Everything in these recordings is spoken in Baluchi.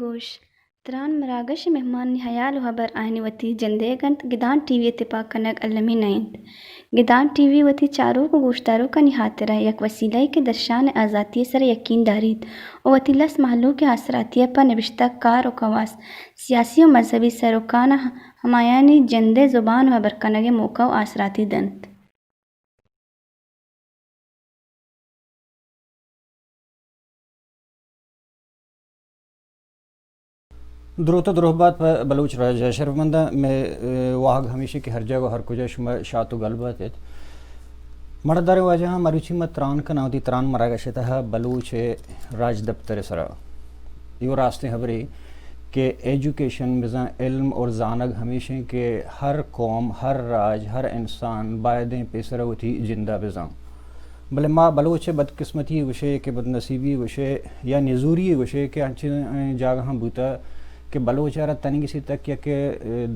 گوش، تران مراگش ءِ مہمانانی ہیال ءُ ہبر آیانی وتی جندئیگ اَنت، گدان ٹی وی ءِ تپاک کنگ المی نہ اِنت۔ گدان ٹی وی وتی چاروک ءُ گوشداروکانی ہاترا یک وسیلہ یے کہ درشان ءِ آزاتی ءِ سرا یکین داریت ءُ وتی لس مہلوک ءِ آسراتی ءَ پہ نبشتہ کار ءُ کواس، سیاسی ءُ مذہبی سروکاں ہمایانی جند ءِ زبان ءُ ہبر کنگ ءِ موقع ءُ آسراتی دنت۔ دروت ءُ دروہ بات پہ بلوچ راج ءَ۔ شرفمنداں، مئے، اے، واہگ ہمیش اِنت کہ ہر جاگہ ءُ ہر کجا شما شات ءُ گل بات ات۔ مڑداریں واجہاں، مروچی ما تران کناں وتی تران مراگش ءِ تہا بلوچ ءِ راجدپتر ءِ سرا۔ اے وَ راستیں ہبرے کہ ایجوکیشن بزاں علم اور زانگ ہمیش اِنت کہ ہر قوم، ہر راج، ہر انسان بایدیں پیسرا وتی جندا بزاں۔ بلے ما بلوچ ءِ بدقسمتی گوشے کہ بدنصیبی گوشے یا نزوری گوشے کہ انچیں جاگہاں بوتہ کہ بلوچ ءَ را تنیگہ چیزے تک یک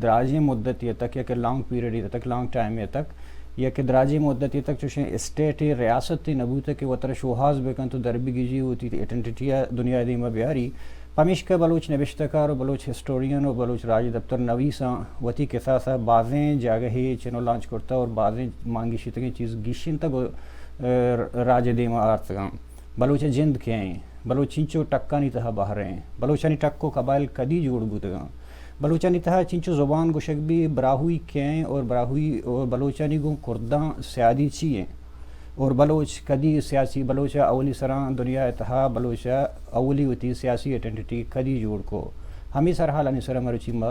دراجیں مدتے تک، یک لانگ پیریڈے تک، لانگ ٹائمے تک، یک دراجیں مدتے تک چوشیں اسٹیٹے، ریاستے نہ بوتہ کہ وترا شوہاز بکنت ءُ در بگیجی، وتی آئیڈنٹیٹی ءَ دنیا ءِ دیما بیاری۔ پمیشکا بلوچ نبشتہ کار ءُ بلوچ ہسٹورین ءُ بلوچ راجدپتر نویساں وتی کساس ءَ بازیں جاگہے چن ءُ لانچ کرتہ اور بازیں مانگیشتگیں چیز گیشینتگ ءُ، اے، راج ءِ دیما آرتگاں۔ بلوچ ءِ جند کئے اِنت؟ بلوچ چنچو ٹکانی تہا بہر اِنت؟ بلوچانی ٹک ءُ قبائل کدی جوڑ بوتگاں؟ بلوچانی تہا چنچو زبان گوشگ بی، براہوئی کئے اِنت اور براہوئی اور بلوچانی گوں کرداں سیادی چی اِنت؟ اور بلوچ کدی سیاسی، بلوچ ءَ اولی سراں دنیا ءِ تہا بلوچ ءَ اولی وتی سیاسی آئیڈنٹیٹی کدی جوڑ کو؟ ہمے سرحالانی سرا مروچی ما،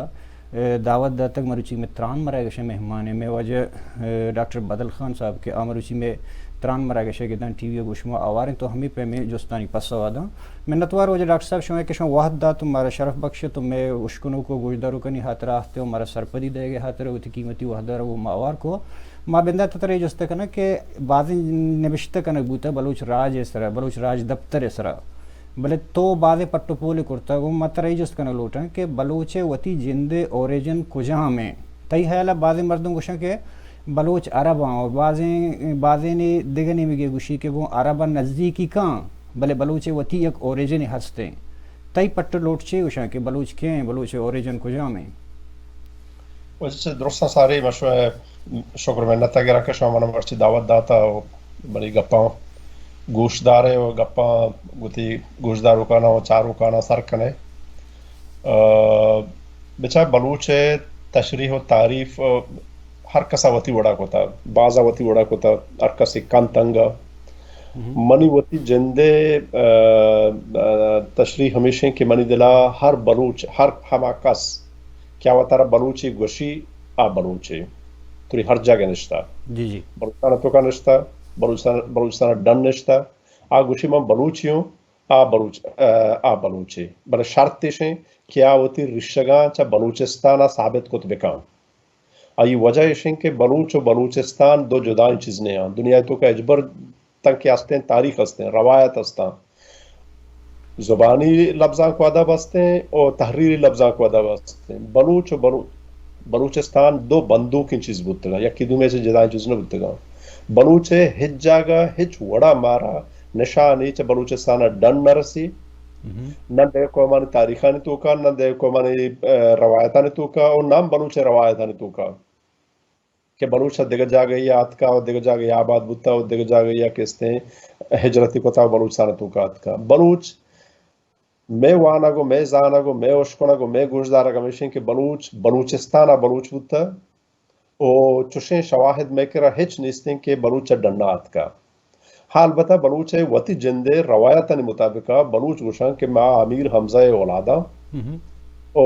اے، دعوت داتگ، مروچی مئے تران مراگش ءِ مہمان اِنت مئے واجہ، اے، ڈاکٹر بدل خان صاحب کہ آ مروچی مئے تران مراگش ءِ گدان ٹی وی ءَ گوں شما آوار اِنت ءُ ہمے پیمیں جستانی پسو ءَ داں۔ منتوار واجہ ڈاکٹر صاحب شما کہ شما وہد دات ءُ مارا شرف بخشت ءُ مئے اشکنوک ءُ گوشداروکانی ہاترا اہتے ءُ مارا سرپدی دئیگ ءِ ہاترا وتی قیمتی وہد ءَ را گوں ما آوار کو۔ ما بندات ءِ ترا اے جست کناں کہ بازیں نبشتہ کنگ بوتہ بلوچ راج ءِ سرا، بلوچ راج دپتر ءِ سرا، بلے تو بازیں پٹ ءُ پولے کرتہ، گوں ما ترا اے جست کنگ لوٹاں کہ بلوچ ءِ وتی جند ءِ اوریجن کجام اِنت؟ تئی ہیال ءَ بازیں مردم گوشاں کہ بلوچ عرب آں اور بازیں، بازینے دگہ نیمگے گوشی کہ گوں عرب ءَ نزیکی کاں، بلے بلوچ ءِ وتی یک اوریجنے ہست اِنت۔ تئی پٹ ءُ لوٹ چے گوشاں کہ بلوچ کئے اِنت، بلوچ ءِ اوریجن کجام اِنت؟ واجہ چہ درستاں ساری من شمئے شکر منت ءَ گراں کہ شما من ءَ مرچی دعوت داتا ءُ منی گپاں گوشدارے ءُ گپاں گوتی گوشداروکاناں ءُ چاروکاناں سر کنے۔ آ، بچار بلوچ ءِ تشریح ءُ تعریف، آ، ہر کس ءَ وتی وڑا کتا، باز ءَ وتی وڑا کتا، ہر کسے کنت انگا۔ منی وتی جند ءِ، آ، آ، تشریح ہمیش اِنت کہ منی دل ءَ ہر بلوچ، ہر ہما کس کہ آ وتارا بلوچے گوشی، آ بلوچے۔ تری ہر جاگہ نشتہ۔ جی، جی۔ بلوچستان ءِ توکا نشتہ، بلوچستان، بلوچستان ءِ ڈن نشتہ۔ آ گوشی من بلوچے اوں، آ بلوچ، آ، آ بلوچے۔ بلے شرط ایش اِنت کہ آ وتی ریشگاں چہ بلوچستان ءَ ثابت کت بکن۔ آئی وجہ ایش اِنت کہ بلوچ ءُ بلوچستان دو جدائیں چیز نہ آں۔ دنیا ءِ توکا ہچبر تنکہ ہستیں، تاریخ ہستیں، روایت ہستاں۔ زبانی لبزانک ءُ ادب ہستیں ءُ تحریری لبزانک ءُ ادب ہستیں۔ بلوچ ءُ بلو-، بلوچستان دو بندوکیں چیز بوتگاں، یکے دومی چہ جدائیں چیز نہ بوتگاں۔ بلوچ ءِ ہچ جاگہ، ہچ وڑا مارا نشانے چہ بلوچستان ءَ ڈن نہ رسی۔ نہ دگہ قومانی تاریخانی توکا، نہ دگہ قومانی، اے، روایتانی توکا ءُ نہ ہم بلوچ ءِ روایتانی توکا کہ بلوچ ءَ دگہ جاگہے ءَ اتکا ءُ دگہ جاگہے ءَ آباد بوتا ءُ دگہ جاگہے ءَ کہ استیں ہجرتے کتا ءُ بلوچستان ءِ توکا اتکا۔ بلوچ، مئے وانگ ءُ مئے زانگ ءُ مئے اشکنگ ءُ مئے گوشدارگ ہمیش اِنت کہ بلوچ بلوچستان ءَ بلوچ بوتا ءُ چوشیں شواہد مئے کرا ہچ نیستیں کہ بلوچ چہ ڈنا اتکا۔ ہاں، البتہ بلوچ ءِ وتی جند ءِ روایتانی مطابق ءَ بلوچ گوشاں کہ ما امیر حمزہ ءِ اولاداں ءُ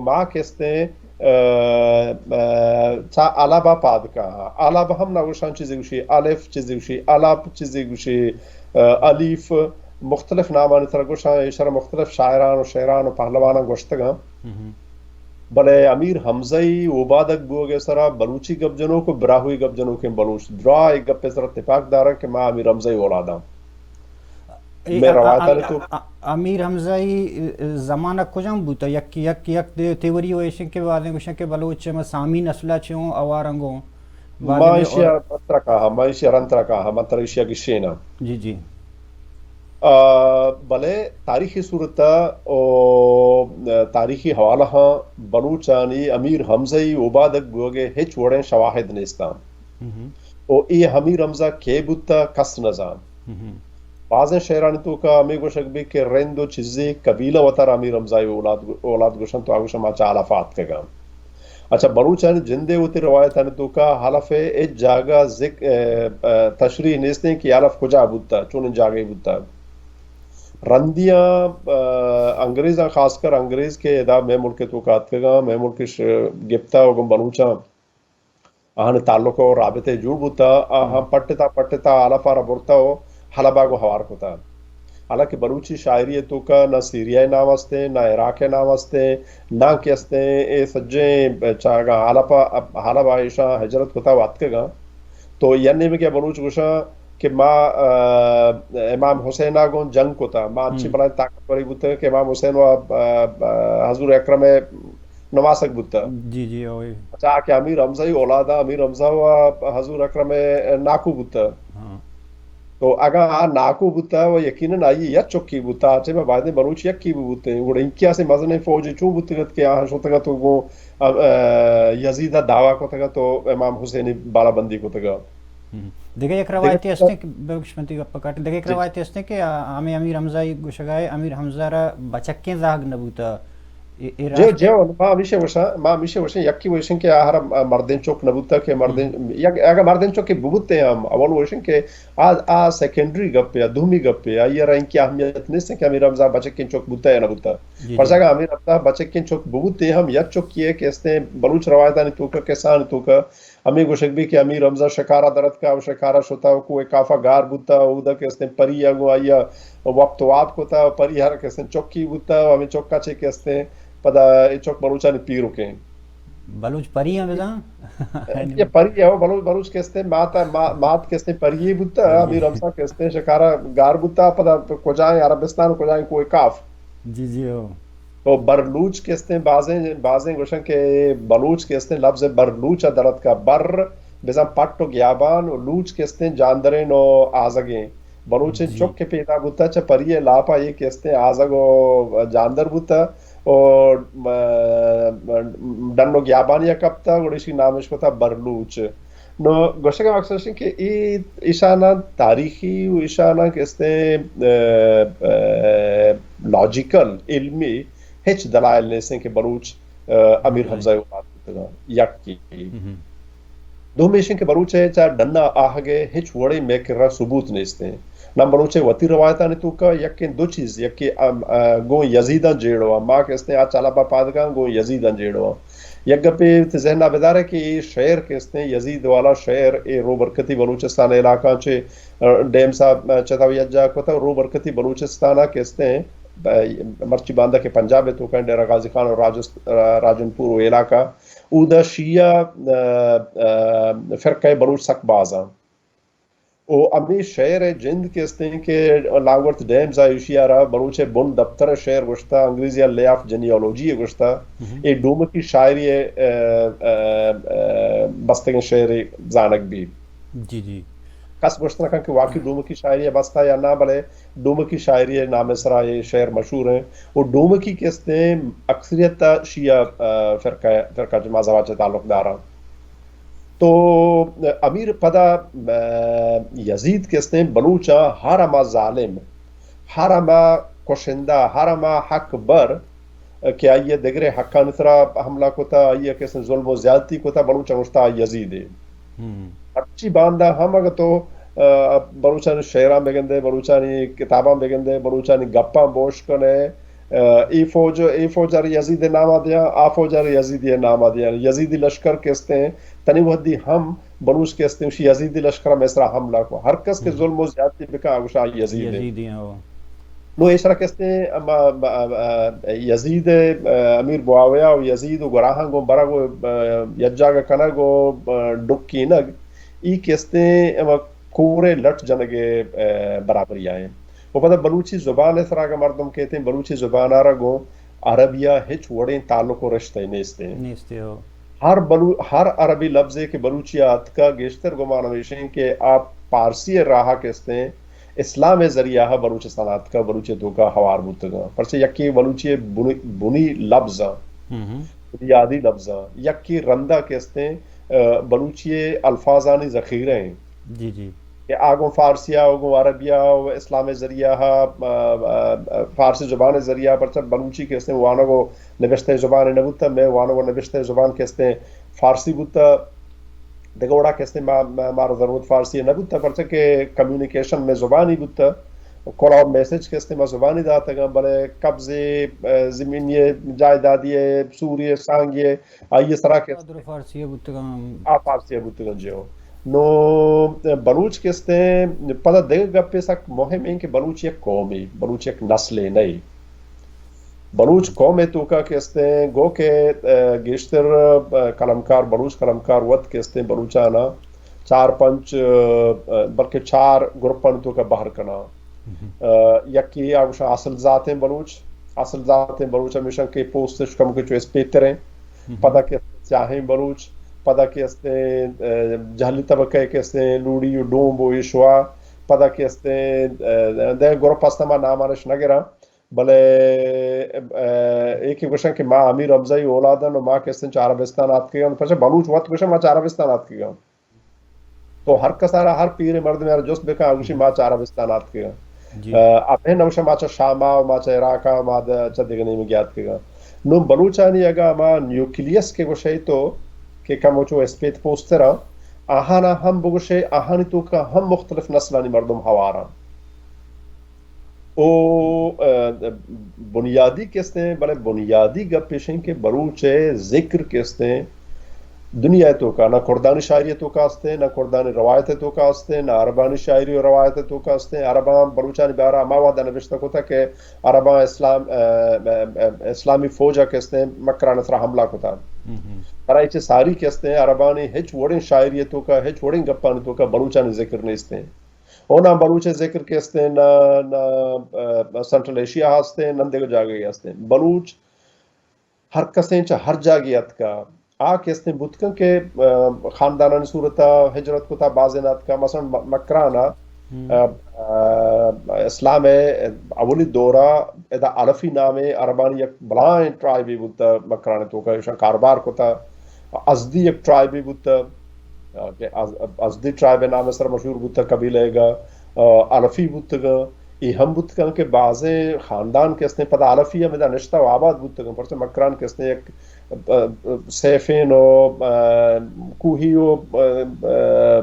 ما کہ استیں، ء، ء، چا الب ء پاد کاہاں۔ الب ہم نہ گوشاں، چیزے گوشی الف، چیزے گوشی الب، چیزے گوشی، ء، الیف، مختلف نامانی سرا گوشاں، ایشرا مختلف شاعران و شعران و پہلواناں گوشتگاں۔ بلے امیر حمزہ ئی اوبادگ بوگ ء سرا بلوچی گپ جنوک و براہوئی گپ جنوکیں بلوچ دراہ ایک گپ ء سرا تپاک دارن کہ ما امیر حمزہ ئی اولاداں۔ اے مئے ا-، ا-، روایتانی ا-، تو ا-، امیر حمزہ ئی زمانہ کجام بوتا؟ یک، یک، یک دے-، تیوری و ایشن کہ بازیں گوشن کہ بلوچ چہ ما سامی نسلہ چہ ہوں اوارنگ ہوں۔ بازیں ما دے ایشی اور ء رنترا کاہاں، ما ایشی ء رنترا کاہاں، ما ترا ایشی ء گشیناں۔ جی، جی۔ آ، بلے تاریخی صورت ء او تاریخی حوالہ ہاں بلوچانی امیر حمزہ ئی اوبادگ بوگ ء ہچ وڑیں شواہد نیستاں۔ او اے امیر حمزہ کے بوتا، کس نہ زان۔ بازیں شعرانی توکا ہمے گوشگ بی کہ رند و چیزے قبیلہ وتارا امیر حمزہ ئی اولاد، اولاد گوشن تو آ گوشن ما چہ الف آتکگاں۔ اچھا، بلوچانی جندے وتی روایتانی توکا حلف ء ہچ جاگہ ذک-، ء، ء، تشریح نیستیں کہ حلف کجا بوتا، چونیں جاگہے بوتا۔ رندیاں، ء، انگریزاں، خاص کر انگریز کہ ادا مئے ملک ء توکا اتکگاں، مئے ملک ش-، گپتا و گوں بلوچاں آہانی تعلق و رابطے جوڑ بوتا، آہاں پٹتا پٹتا حلف آرا برتا و حلبا گوں ہوار کتا۔ حالانکہ بلوچی شاعری ء توکا نہ سیریا ء نام استیں، نہ عراق ء نام استیں، نہ کہ استیں، اے سجیں چاگاں حلب ء، حلب ء ایشاں ہجرت کتا و اتکگاں۔ تو یک نیمگے بلوچ گوشاں کہ ما، ء، امام حسین ء گوں جنگ کتا، ما انچیں بلائیں طاقتوری بوتگ کہ امام حسین و، ء، ء، حضور اکرم ء نماسگ بوتہ۔ جی، جی، اوئے۔ اچھا، کہ امیر حمزہ ای اولاد ء، امیر حمزہ و حضور اکرم ء ناکو بوتہ۔ ہاں۔ تو اگاں آ ناکو بوتہ و یقیناً آئی یک چکی بوتہ، آ ٹائم ء بایدیں بلوچ یکی بہ بوتیں۔ گڑا اینکہ اسے مزنیں فوج چون بوتگ ات کہ آہاں شتگ ات و گوں، ا، ا، یزید ء دعویٰ کتگ ات و امام حسینی بالا بندی کتگ ات۔ ہم۔ دگہ یک روایتے ہستیں کہ، ببخش من تئی گپ ء کاٹیں، دگہ یک روایتے ہستیں کہ آ، ہمے امیر حمزہ ای گوشگا ہے، امیر حمزہ را بچکیں زہگ نہ بوتہ۔ اے، اے جیو، راست؟ جیو، ما ہمیشہ وشاں، ما ہمیشہ وشاں، یکی وشیں کہ آہر مردین چوک نہ بوتہ کہ مردین، ہم۔ یک، اگر مردین چوک کہ ببوتے ہم، اول وشیں کہ آ، آ سیکنڈری گپ یا دومی گپ ہے، آئی را اینکہ اہمیت نیست کہ امیر حمزہ بچکیں چوک بوتہ یا نہ بوتہ۔ جی، جی۔ پرچا کہ امیر حمزہ بچکیں چوک ببوتے ہم، یک چوکی ہے کہ استیں بلوچ روایتانی توکا، قصہانی توکا، ہمے گوشگ بی کہ امیر حمزہ شکارا درتکا و شکارا شتا و کوہ کافا گار بوتا، اودا کہ استیں پری ء گوں آئی ء وپت واب کتا و پری ہر کہ استیں چکی بوتا و ہمے چکا چے کہ استیں پدا اے چک بلوچانی پیرکیں۔ بلوچ پری ہیں بزاں؟ اے پری ہے، بلوچ، بلوچ کہ استیں مات، ما-، مات کہ استیں پری بوتا، امیر حمزہ کہ استیں شکارا گار بوتا، پدا کجائیں عربستان، کجائیں کوہ کاف۔ جی، جی، ہو۔ تو برلوچ کہ استیں بازیں، بازیں گوشن کہ بلوچ کہ استیں لفظ برلوچ ء درتکا۔ بر بزاں پٹ و گیابان و لوچ کہ استیں جاندرین و آزگیں۔ بلوچیں جی۔ چک کہ پیدا بوتا چہ پری ء لاپا اے کہ استیں آزگ و جاندر بوتا و، م-، ڈن و گیابانی ء کپتا، گڑا ایشی نامش کتا برلوچ۔ نو گوشگ ء مقصد اش انت کہ اے ایشاناں تاریخی و ایشاناں کہ استیں، ا، ا، لاجیکل، علمی ہچ دلائل نیستیں کہ بلوچ، ا، امیر حمزہ ء اولاد بوتگاں، یکے۔ دومی ایش انت کہ بلوچ ء چا ڈنا آہگ ء ہچ وڑیں مئے کرا ثبوت نیستیں۔ نہ بلوچ ء وتی روایتانی توکا یکیں دو چیز، یکے ام، ا، گوں یزیداں جیڑو آں، ما کہ استیں آ چلبا پادگاں گوں یزیداں جیڑو آں۔ یک گپے وتی ذہن ء بدارے کہ اے شعر کہ استیں یزید والا شعر، اے روبرکتی بلوچستان علاقہ چے، ا، ڈیم صاحب، ا، چتا یجا کتا روبرکتی بلوچستان کہ استیں، ب-، مرچی باندا کہ پنجاب توکا ڈیرہ غازی خان اور راجست-، ا، راجن پور و علاقہ، اودا شیعہ، ا، ا، فرقہ بلوچ سک بازاں۔ او ہمے شعر ء جند کہ استیں کہ لانگورتھ ڈیمز ء ایشی ء را بلوچ ء بن دپتر ء شعر گوشتہ، انگریزی ء لے آف جینیالوجی ء گوشتہ۔ اے ڈومکی شاعری ء، ء، ء، ء، بستگیں شعرے زانگ بیت۔ جی، جی۔ کس گوشت نہ کن کہ واقعی ڈومکی شاعری ء بستہ یا نہ، بلے ڈومکی شاعری ء نام ء سرا اے شعر مشہور ہیں۔ و ڈومکی کہ استیں اکثریت شیعہ، ء، فرقہ، فرقہ جماعت زواج تعلق داراں۔ تو امیر پدا، ء، یزید کہ استیں بلوچاں ہر ہما ظالم، ہر ہما کشندہ، ہر ہما حق بر کہ آئی ء دگرے حقانی سرا حملہ کتا، آئی ء کہ استیں ظلم و زیادتی کتا، بلوچاں گوشتا آ یزیدے۔ ہم۔ مرچی باندا ہم اگہ تو، ء، بلوچانی شعراں بگندے، بلوچانی کتاباں بگندے، بلوچانی گپاں بوش کنے، اے فوج، اے فوج ار یزید نام ءَ دیاں، آ فوج ار یزیدی نام ءَ دیاں۔ یزیدی لشکر کہ استیں، تنی وھدی ہم بلوچ کہ استیں، اسی یزیدی لشکر ءَ مصر ءَ حملہ کو۔ ہر کس کہ ظلم و زیادتی بکا، آ گوشا یزید یزیدی ہیں، ہو۔ نو ایشرا کہ استیں، اما، اما، اما، یزید، ا، امیر معاویہ و یزید و گراہاں گوں برگ و، ا، یک جاگہ کنگ و، ا، ڈکینگ، ای کہ استیں، اما، کورے لٹ جنگ ءِ، ا، برابری آئیں۔ و پدا بلوچی زبان ءِ سرا اگاں مردم کیتیں، بلوچی زبان ءَ را گوں عربی ءَ ہچ وڑیں تعلق و رشتہ نیستیں۔ نیستی ہو۔ ہر بلو-، ہر عربی لفظے کہ بلوچی ءَ اتکا، گیشتر گمان ہمیشیں کہ آ پارسی ءِ راہ ءَ کہ استیں، اسلام ءِ ذریعہ ءَ بلوچستان ءَ اتکا، بلوچی ءِ توکا ہوار بوتگاں۔ پرچہ یکے بلوچی ءِ بنی-، بنی لفظاں، ہم ہم۔ بنیادی لفظاں، یکے رندا کہ استیں، ا، بلوچی ءِ الفاظانی ذخیرہ ہیں۔ جی، جی۔ کہ آ گوں فارسی ءَ و گوں عربی ءَ و اسلام ءِ ذریعہ ءَ، ا، ا، فارسی زبان ءِ ذریعہ ءَ، پرچہ بلوچی کہ استیں وانگ و نبشتہ ءِ زبان نہ بوتا، مئے وانگ و نبشتہ ءِ زبان کہ استیں فارسی بوتا، دگہ وڑا کہ استیں ما، ما، مارا ضرورت فارسی ءِ نہ بوتا، پرچہ کہ کمیونیکیشن مئے زبانی بوتا، کلا میسج کہ استیں ما زبانی داتگاں، بلے قبضے، ا، زمینی ءِ، جائیدادی ءِ، سوری ءِ، سانگی ءِ، آئی ءِ سرا کہ استیں۔ فارسی ءَ بوتگاں۔ آ فارسی ءَ بوتگاں، جی ہو۔ نو بلوچ کہ استیں، پدا دگہ گپے سک مہم ایں کہ بلوچ یک قومے، بلوچ یک نسلے نہ۔ بلوچ قوم ءِ توکا کہ استیں، گو کہ، ا، گیشتر، ا، قلمکار، بلوچ قلمکار وت کہ استیں، بلوچانا چار پنچ، ا، بلکہ چار گروپانی توکا بہر کناں۔ ا، یکے آ گوشاں اصل ذاتیں بلوچ، اصل ذاتیں بلوچ ہمیشاں کہ پوستش کم کہ چو اسپیتریں، پدا کہ سیاہیں بلوچ، پدا کہ استیں، ا، جہلی طبقہ کہ استیں لوڑی و ڈومب و ایشوا، پدا کہ استیں، ا، دگہ گروپ ہستاں، ما نامانش نہ گراں، بلے، ا، اے کہ گوشاں کہ ما امیر حمزہ ءِ اولاداں و ما کہ استیں چہ عربستان آتکگاں، پرچہ بلوچ وت گوشاں ما چہ عربستان آتکگاں۔ تو ہر کس ءَ را، ہر پیریں مردمے ءَ را جست بکن، آ گوشی ما چہ عربستان آتکگاں۔ جی۔ ا، ابے نہ گوشاں ما چہ شام ءَ و ما چہ عراق ءَ، ما د-، چہ دگہ نیمگے آتکگاں۔ نوں بلوچانی اگاں ہما نیوکلیس کہ گوشے تو کہ کمو چو اسپیت پوستراں، آہانا ہم بگوشے، آہانی توکا ہم مختلف نسلانی مردم ہواراں۔ او، ا، بنیادی کہ استیں، بلے بنیادی گپ ایش ایں کہ بلوچ ءِ ذکر کہ استیں، دنیا ءِ توکا، نہ کردانی شاعری ءِ توکا استیں، نہ کردانی روایت ءِ توکا استیں، نہ عربانی شاعری و روایت ءِ توکا استیں۔ عرباں بلوچانی بارہ ءَ ہما وہدا نبشتہ کتا کہ عرباں اسلام، ا، ا، ا، اسلامی فوج ءَ کہ استیں مکران ءِ سرا حملہ کتا۔ ہم ہم۔ ترا اے چہ ساری کہ استیں، عربانی ہچ وڑیں شاعری ءِ توکا، ہچ وڑیں گپانی توکا بلوچانی ذکر نیستیں۔ اونا بلوچ ءِ ذکر کہ استیں، نہ، نہ، ا، سنٹرل ایشیا ءَ استیں، نہ دگہ جاگہے استیں۔ بلوچ ہر کسیں چہ ہر جاگہے اتکا۔ آ کہ استیں بوتکن کہ، ا، خاندانانی صورت ءَ ہجرت کتا، بازیں اتکا، مثلاً م-، مکران ءَ، ا، ا، اسلام ءِ اولی دور ءَ ادا علفی نامیں عربانی یک بلاہیں ٹرائبے بوتا، مکران ءِ توکا ایشاں کاروبار کتا۔ ازدی یک ٹرائبے بوتا، کہ از-، ازدی ٹرائب ءِ نام ءِ سر مشہور بوتا، قبیلہ ءِ گا، ا، علفی بوتگاں۔ اے ہم بوتگاں کہ بازیں خاندان کہ استیں پدا علفی ہم ادا نشتہ و آباد بوتگاں، پرچہ مکران کہ استیں یک، ا، ا، سیفین و، ا، کوہی و، ا، ا،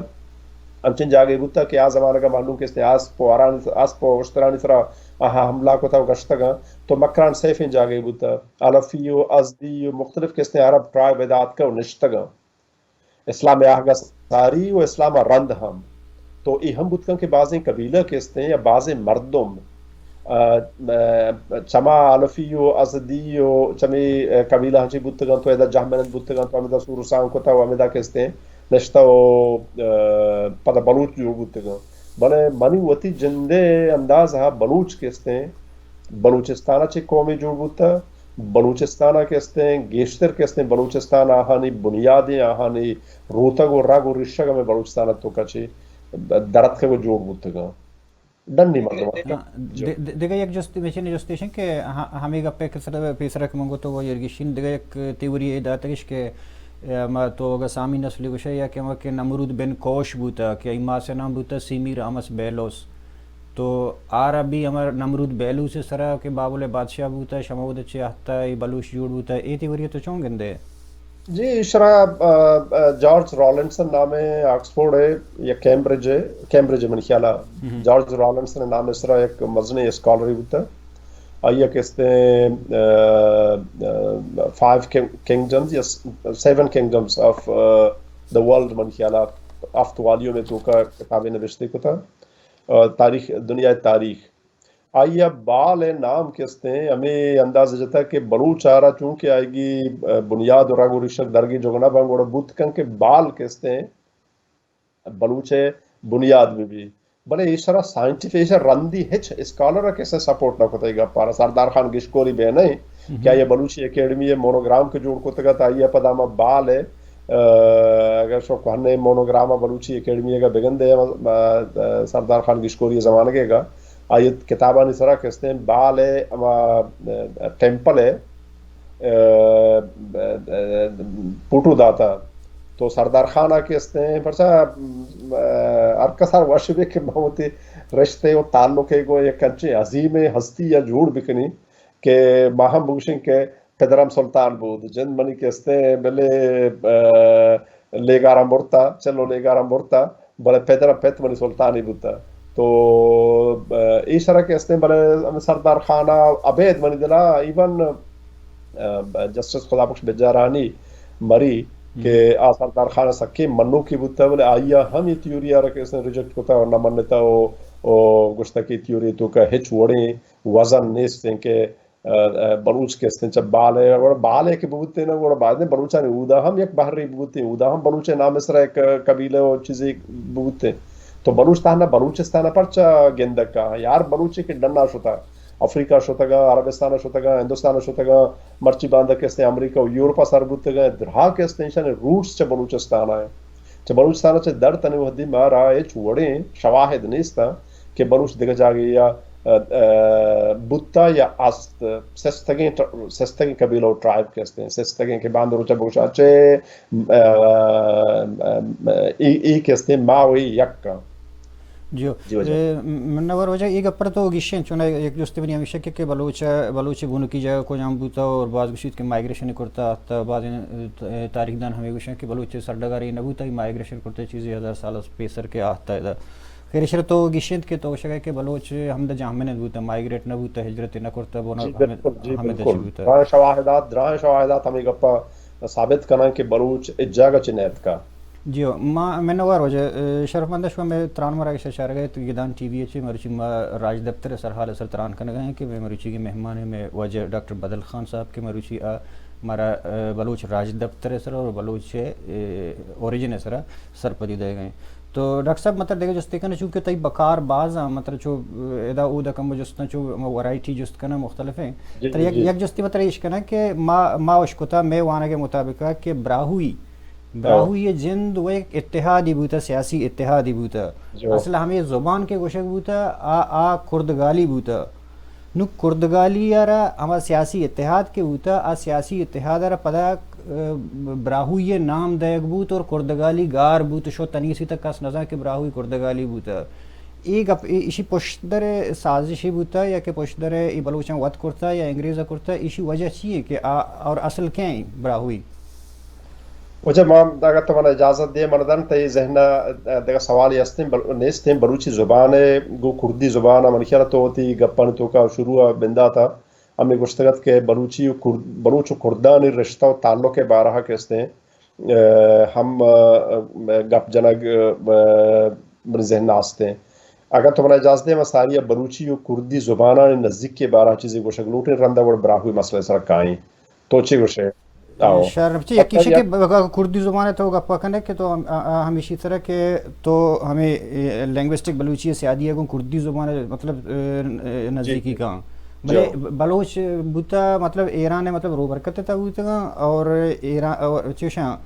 انچیں جاگہے بوتا کہ آ زمانگ ءَ مہلوک کہ استیں اسپ و ہرانی، اسپ و اشترانی سرا آہاں حملہ کتا و گشتگاں، تو مکران سیفیں جاگہے بوتا۔ علفی و ازدی و مختلف کہ استیں عرب ٹرائب ادا آتکا و نشتگاں۔ اسلام ءِ آہگ ءَ ساری و اسلام ءَ رند ہم۔ تو اے ہم بوت کن کہ بازیں قبیلہ کہ استیں یا بازیں مردم، ا، ا، چما علفی و ازدی و چمے، ا، قبیلہ ہنچی بوتگاں تو ادا جہمنند بوتگاں تو ہمدا سور و سانگ کتا و ہمدا کہ استیں نشتہ و، ا، پدا بلوچ جوڑ بوتگاں۔ بلے منی وتی جندے انداز ءَ بلوچ کہ استیں، بلوچستان ءَ چہ قومے جوڑ بوتہ، بلوچستان ءَ کہ استیں، گیشتر کہ استیں، بلوچستان آہانی بنیادیں، آہانی روتگ و رگ و ریشگ ہمے بلوچستان ءِ توکا چہ درتکگ و جوڑ بوتگاں۔ ڈنی مردم اتکگ۔ ہاں، جو۔ د-، د-، دگہ یک جست، مچین جست ایش انت کہ ہ-، ہمے گپے کہ سر، پیسرا کہ من گوتو و ایرگشین دگہ یک تیوری اے داتگش کہ، اے، ما تو اگہ سامی نسلی گوشے یا کہ ما کہ نمرود بن کوش بوتا کہ ای ماس نام بوتا سیمی رامس بیلوس۔ تو آ را بھی ہما نمرود بیلوس ءِ سرا کہ بابل ءِ بادشاہ بوتا، شما اود چہ آہتا اے بلوچ جوڑ بوتا، اے تیوری تو چون گندے؟ جی، ایشرا، ا، ا، جارج رالنسن نام ءِ آکسفورڈ ءِ یا کیمبرج ءِ، کیمبرج ءِ منی خیال ءَ، ہم۔ جارج رالنسن نام ءِ سرا یک مزنیں اسکالرے بوتا۔ آئی ءَ کہ استیں فائیو کنگڈمز یا seven kingdoms of the world, من خیال ءَ ہفت والیوم ءِ توکا کتابے نبشتہ کتا، آ، تاریخ، دنیا ءِ تاریخ۔ آئی ءَ بال ءِ نام کہ استیں ہمے انداز جتا کہ بلوچ ءَ را چونکہ آئیگی، آ، بنیاد و رگ و ریشگ درگی جوگ نہ باں، گڑا بوت کن کہ بال کہ استیں بلوچ ءِ بنیاد بہ بی۔ بلے ایشرا سائنٹیفک، ایشرا رندی ہچ اسکالر ءَ کسے سپورٹ نہ کتگ اے گپ ءَ را۔ سردار خان گشکوری بہ نہ ایں کہ آئی ءَ بلوچی اکیڈمی ءِ مونوگرام کہ جوڑ کتگ ات، آئی ءَ پدا ہما بال ءِ، آ، اگر شو کوہنیں مونوگرام ءَ بلوچی اکیڈمی ءَ بگندے، آ، آ، سردار خان گشکوری ءِ زمانگ ءَ آئی ءِ کتابانی سرا کہ استیں بال ءِ ہما، آ، ٹیمپل ءِ، آ، آ، پوٹو داتا۔ تو سردار خان ءَ کہ استیں، پرچا، آ، ہر کس ءَ وش بی کہ ما وتی رشتے و تعلق ءَ گوں یک انچیں عظیمیں ہستی ءَ جوڑ بکنی کہ ما ہم بگوشیں کہ پدرم سلطان بود، جند منی کہ استیں، بلے، آ، لیگاراں برتا، چلو لیگاراں برتا، بلے پدر ءَ پت منی سلطانی بوتا۔ تو، آ، ایشرا کہ استیں، بلے ہمے سردار خان ءَ ابید منی دلا، ایون، آ، جسٹس خدا بخش بجارانی مری کہ آ سردار خان ءِ سکیں منوکی بوتا، بلے آئی ءَ ہم اے تھیوری ءَ را کہ استیں ریجیکٹ کتا اور نہ منتا و، و گوشتا کہ اے تھیوری ءِ توکا ہچ وڑیں وزن نیست ایں کہ آ، آ، بلوچ کہ استیں چہ بال ءَ، گڑا بال ءَ کہ بوتیں نا، گڑا بائدیں بلوچانی اودا ہم یک بہرے بوتیں، اودا ہم بلوچ ءِ نام ءِ سرا یک قبیلہ و چیزے بوتیں۔ تو بلوچ تہنا بلوچستان ءَ پرچا گندگ کا؟ یار بلوچے کہ ڈنا شتا، افریقہ شتگا، عربستان شتگا، ہندوستان شتگا، مرچی باندا کہ استیں امریکہ و یورپ ءَ سر بوتگا، درہا کہ استیں ایشانی روٹس چہ بلوچستان ءَ۔ چہ بلوچستان ءَ چہ در تنی وہدی مارا ہچ وڑیں شواہد نیست کہ بلوچ دگہ جاگہے یا، آ، آ، بوتا یا است۔ سستگیں ٹ-، سستگیں قبیلہ و ٹرائب کہ استیں، سستگیں کہ باند روچا بگوشاں چہ، آ، آ، آ، ای، ای کہ استیں ما و ای یک آں۔ جی۔ جی واجہ۔ اے، منور واجہ، اے گپ پر تو گیشیں، چون یک جستے منی ہمیشہ کہ، کہ بلوچ، بلوچ بنکی جگہ کجام بوتا اور باز گوشیت کہ مائگریشن کرتا، تا بعض، اے، تاریخ دان ہمیں گوشن کہ بلوچ سرڈگاری نہ بوتا، مائگریشن کرتا چیزی ہزار سال پیسر کے آتا ہے۔ خیر، ایشرا تو گیشینت کہ تو گوشگ ئے کہ بلوچ ہمدا جہمنند بوتہ، مائگریٹ نہ بوتہ، ہجرت نہ کرتہ، بونا جی، ہمدا، بالکل، جی، ہمدا چی بالکل۔ بوتہ۔ دراہیں شواہدات، دراہیں شواہدات ہمے گپا ثابت کنن کہ بلوچ اے جاگہ چہ نیتکا۔ جی ہو، ما منوار واجہ، اے، شرفمند، شما مئے تران مراگش ءَ چارگ ءَ ات، گدان ٹی وی ءَ چہ مروچی ما راج دپتر ءِ سرحال ءِ سر تران کنگ ءَ ایں کہ مئے مروچی کے مہمان ایں مئے واجہ ڈاکٹر بدل خان صاحب کہ مروچی آ مارا، اے، بلوچ راج دپتر ءِ سر اور بلوچ، اے، اوریجن ءِ سر سرپدی دئیگ ءَ ایں۔ تو ڈاکٹر صاحب، مطلب دگہ جستے کناں، چونکہ تئی بکار باز آں، مطلب چو ادا اودا کمو جستاں، چو ہما ورائٹی جست کناں مختلف ایں۔ جی، ترا جی، یک، جی۔ یک جستے مطلب ایش کناں کہ ما، ما اشکتا مئے وانگ ءِ مطابق کہ براہوئی، ہاں۔ براہوئی جند و یک اتحادی بوتا، سیاسی اتحادی بوتا۔ جو۔ اصل ہمے زبان کہ گوشگ بوتا، آ، آ کردگالی بوتا۔ نوں کردگالی ءَ را ہما سیاسی اتحاد کہ بوتا، آ سیاسی اتحاد ءَ را پدا، اے، براہوئی ءِ نام دئیگ بوت اور کردگالی گار بوت، شو تنیسی تک کس نزان کہ براہوئی کردگالی بوتا۔ اے گپ، اے، ایشی پشدر سازشی بوتا یا کہ پشدر اے بلوچاں وت کرتا یا انگریز کرتا، ایشی وجہ چی ایں کہ آ، اور اصل کئے ایں براہوئی؟ واجہ ما، اگاں تو منا اجازت دے، من دن تئی ذہن ءَ دگہ سوالے ہستیں، بل-، نیستیں۔ بلوچی زبان ءَ گوں کردی زبان ءَ من خیال ءَ تو وتی گپانی توکا شروع ءَ بندات ءَ ہمے گوشتگ ات کہ بلوچی و کرد-، بلوچ و کردانی رشتہ و تعلق ءِ بارہ ءَ کہ استیں، اے، ہم، اے، گپ جنگ، اے، منی ذہن ءَ استیں۔ اگاں تو منا اجازت دے، من ساری ءَ بلوچی و کردی زبانانی نزیکی ءِ بارہ ءَ چیزے گوشگ لوٹیں، رند ءَ گڑا براہوئی مسئلہ ءِ سرا کائیں۔ تو چے گوشے؟ آؤ۔ شر، چہ یکے ایشی کہ اگاں کردی زبان ءَ تو گپ کنئے کہ تو ہم-، آ، آ، ہمیشی طرح کہ تو ہمے، اے، لنگوسٹک بلوچی ءِ سیادی ءَ گوں کردی زبان ءَ مطلب، اے، اے، نزیکی جی، جی۔ کاں۔ بلے جو۔ ب-، بلوچ بوتا مطلب ایران ءِ مطلب روبرکت ءِ تہا بوتگاں اور ایران، اور چوشاں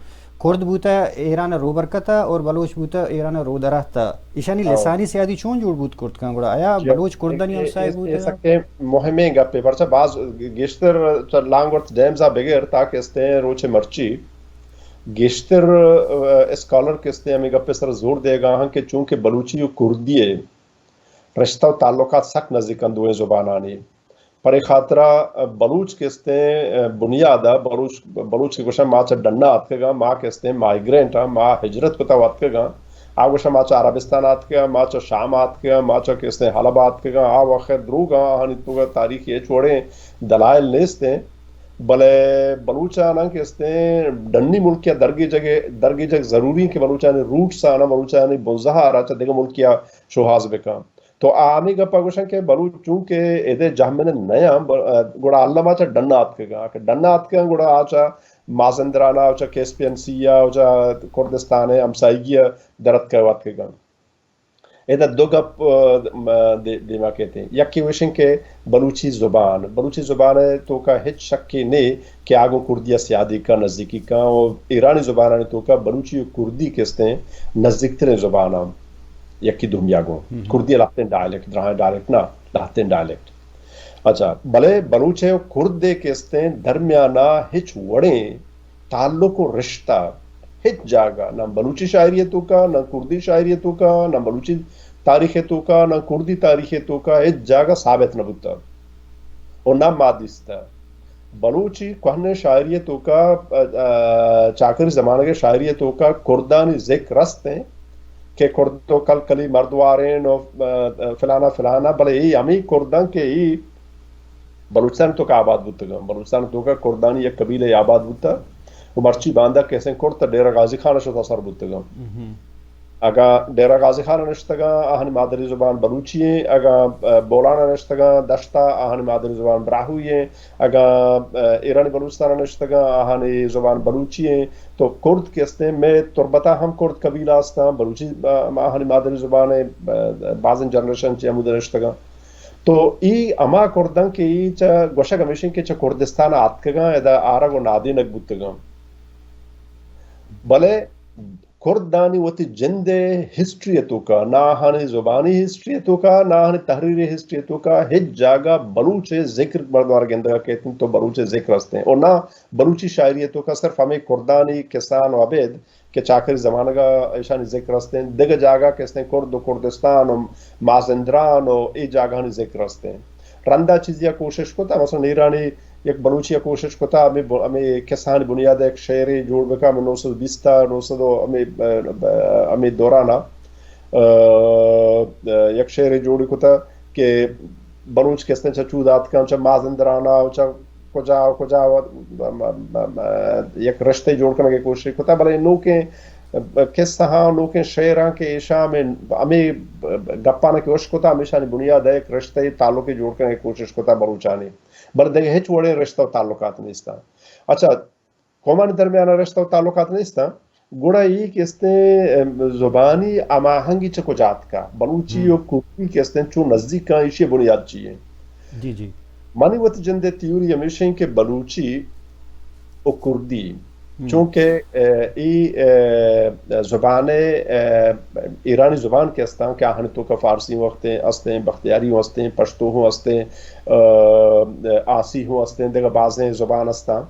کرد بوتا ایران ءِ روبرکت ءَ اور بلوچ بوتا ایران ءِ رودرہت ءَ۔ ایشانی ہاں۔ لسانی سیادی چون جوڑ بوت کرت کن گڑا؟ آیا جی، بلوچ کردانی اے، اے، ہمسائے اے، بوت اے یا؟ سکیں مہمیں گپے، پرچہ باز گیشتر چہ لانگ ورتھ ڈیمز ءَ بگر تا کہ استیں روچ مرچی گیشتر، اے، اسکالر کہ استیں ہمے گپ ءِ سر زور دیگا ہاں کہ چونکہ بلوچی و کردی ءِ رشتہ و تعلقات سک نزیک انت دوئیں زبانانی۔ پرے خاطرا بلوچ کہ استیں بنیاد ءَ بلوچ، بلوچ کہ گوشن ما چہ ڈنا اتکگاں، ما کہ استیں مائیگرینٹ آں، ما ہجرت کتا و اتکگاں، آ گوشاں ما چہ عربستان آتکگاں، ما چہ شام آتکگاں، ما چہ کستیں حلب آتکگاں، آ وخیر دروگاں، آہانی توکا تاریخی ہچ وڑیں دلائل نیستیں۔ بلے بلوچاناں کستیں ڈنی ملکیا درگیجگ، درگیجگ ضروری ایں کہ بلوچانی روٹس آناں، بلوچانی بنزہ آرا چہ دگہ ملکیا شوہاز بکن۔ تو آ ہمے گپا گوشن کہ بلوچ چونکہ ادے جہمنند نیاں، ب-، گڑا الما چہ ڈنا آتکگاں، کہ ڈنا آتکگاں گڑا آ چہ مازندرانا و چہ کیسپین سی ء و چہ کردستان ء ہمساہگی ء درتک ء آتکگاں۔ ادا دو گپ، ء، م-، دے-، دیما کیت۔ یکے وشیں کہ بلوچی زبان، بلوچی زبان ء توکا ہچ شکے نے کہ آ گوں کردی ء سیادی کا نزدیکی کا و ایرانی زبانانی توکا بلوچی و کردی کستیں نزدیکتریں زباناں یکی دومیا گوں۔ کردی ء لہتیں ڈائلیکٹ، دراہیں ڈائلیکٹ نہ، لہتیں ڈائلیکٹ۔ اچھا، بلے بلوچ ء و کرد ء کستیں درمیانا ہچ وڑیں تعلق و رشتہ ہچ جاگہ، نہ بلوچی شاعری ء توکا، نہ کردی شاعری ء توکا، نہ بلوچی تاریخ ء توکا، نہ کردی تاریخ ء توکا ہچ جاگہ ثابت نہ بوتہ و نہ ما دیستہ۔ بلوچی کوہنیں شاعری ء توکا، ء، ء، چاکری زمانگ ء شاعری ء توکا کردانی ذکر است انت کہ کرد و کلکلی مردوارین و، ء، ء، فلانا فلانا، بلے اے ہمے کرداں کہ اے بلوچستان توکا آباد بوتگاں۔ بلوچستان توکا کردانی یک قبیلہ آباد بوتہ و مرچی باندا کسیں کرد تا ڈیرہ غازی خان شتا سر بوتگاں۔ اگاں ڈیرہ غازی خان نشتگاں، آہانی مادری زبان بلوچی ایں، اگاں، ء، بولان نشتگاں دشتا، آہانی مادری زبان براہوئی ایں، اگاں، ء، ایرانی بلوچستان نشتگاں، آہانی زبان بلوچی ایں۔ تو کرد کہ استیں، مئے تربتا ہم کرد قبیلہ استاں، بلوچی، ء، آہانی مادری زبان ایں، ء، بازیں جنریشن چہ ہمود نشتگاں۔ تو ای ہما کرداں کہ ای چہ گوشگ ہمیشیں کہ چہ کردستان آتکگاں، ادا آرگ و نادینگ بوتگاں۔ بلے کردانی وتی جند ء ہسٹری ء توکا، نہ آہانی زبانی ہسٹری ء توکا، نہ آہانی تحریری ہسٹری ء توکا، ہچ جاگہ بلوچ ء ذکر مردم ء را گندگ ء کیت انت تو بلوچ ء ذکر است انت۔ و نہ بلوچی شاعری ء توکا صرف ہمے کردانی کسان و ابید کہ چاکری زمانگ ء ایشانی ذکر است انت۔ دگہ جاگہ کہ است انت کرد و کردستان و مازندران و اے جاگہانی ذکر است انت۔ رندا چیزی ء کوشش کتا، مثلاً ایرانی یک بلوچی ء کوشش کتا، ہمے ب-، ہمے کسہانی بنیاد ء یک شعرے جوڑ بکا، ہمے نو سد بیست ء، نو سد و ہمے، ب-، ب-، ہمے دوران ء، ء، یک شعرے جوڑ کتا کہ بلوچ کستیں چہ چود آتکاں، چہ مازندران ء، چہ کجا و کجا و، م-، م-، م-، یک رشتے جوڑ کنگ ء کوشش کتا، بلے نوکیں قصہاں، نوکیں شعراں کہ ایشاں ہمے، ہمے گپاں کہ اش کتا، ہمیشانی بنیاد ء یک رشتے تعلقے جوڑ کنگ ء کوشش کتا بلوچانی۔ بلے دگہ ہچ وڑیں رشتہ و تعلقات نیستاں۔ اچھا، قومانی درمیان رشتہ و تعلقات نیستاں، گڑا ای کہ استیں، ام، زبانی ہماہنگی چہ کجا اتکا؟ بلوچی و کردی کہ استیں چون نزدیک آں، ایشی بنیاد چی ہیں؟ جی، جی۔ منی وت جندے تھیوری ہمیشیں کہ بلوچی و کردی، چونکہ، اه، ای، اه، زبان، اه، ایرانی زبان کہ استاں کہ آہانی توکا فارسی ہوں استیں، استیں، بختیاری ہوں استیں، پشتو ہوں استیں، اه، آسی ہوں استیں، دگہ بازیں زبان استاں۔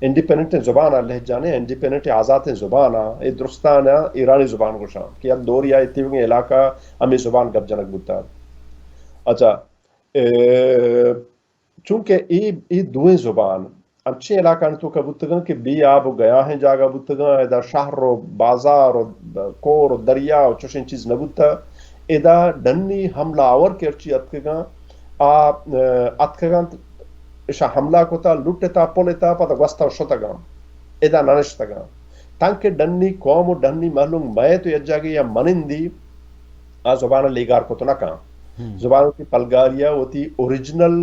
انڈیپینڈنٹ زبان آ لہجانے، انڈیپینڈنٹ آزاتیں زبان آ، اے درستان آ ایرانی زبان گوشاں کہ یک دور یا اتیوگیں علاقہ ہمیں زبان گپ جنگ بوتا۔ اچھا، اے، چونکہ اے، اے دوئیں زبان انچیں علاقانی توکا بوتگاں کہ بے آب و گیاہیں جاگہ بوتگاں، ادا شہر و بازار و کور و دریا و چشیں چیز نہ بوتا۔ ادا ڈنی حملہ آور کہ ہرچی اتکگاں، آ، اتکگاں، اشاں حملہ کتا، لٹتا، پلتا، پدا گوستا و شتگاں۔ ادا ننشتگاں۔ تانکہ ڈنی قوم و ڈنی مہلوک مئیت و یک جاگہے ء منندی، آ زبان ء لیگار کت نہ کن۔ زبان وتی پلگاری ء وتی اوریجنل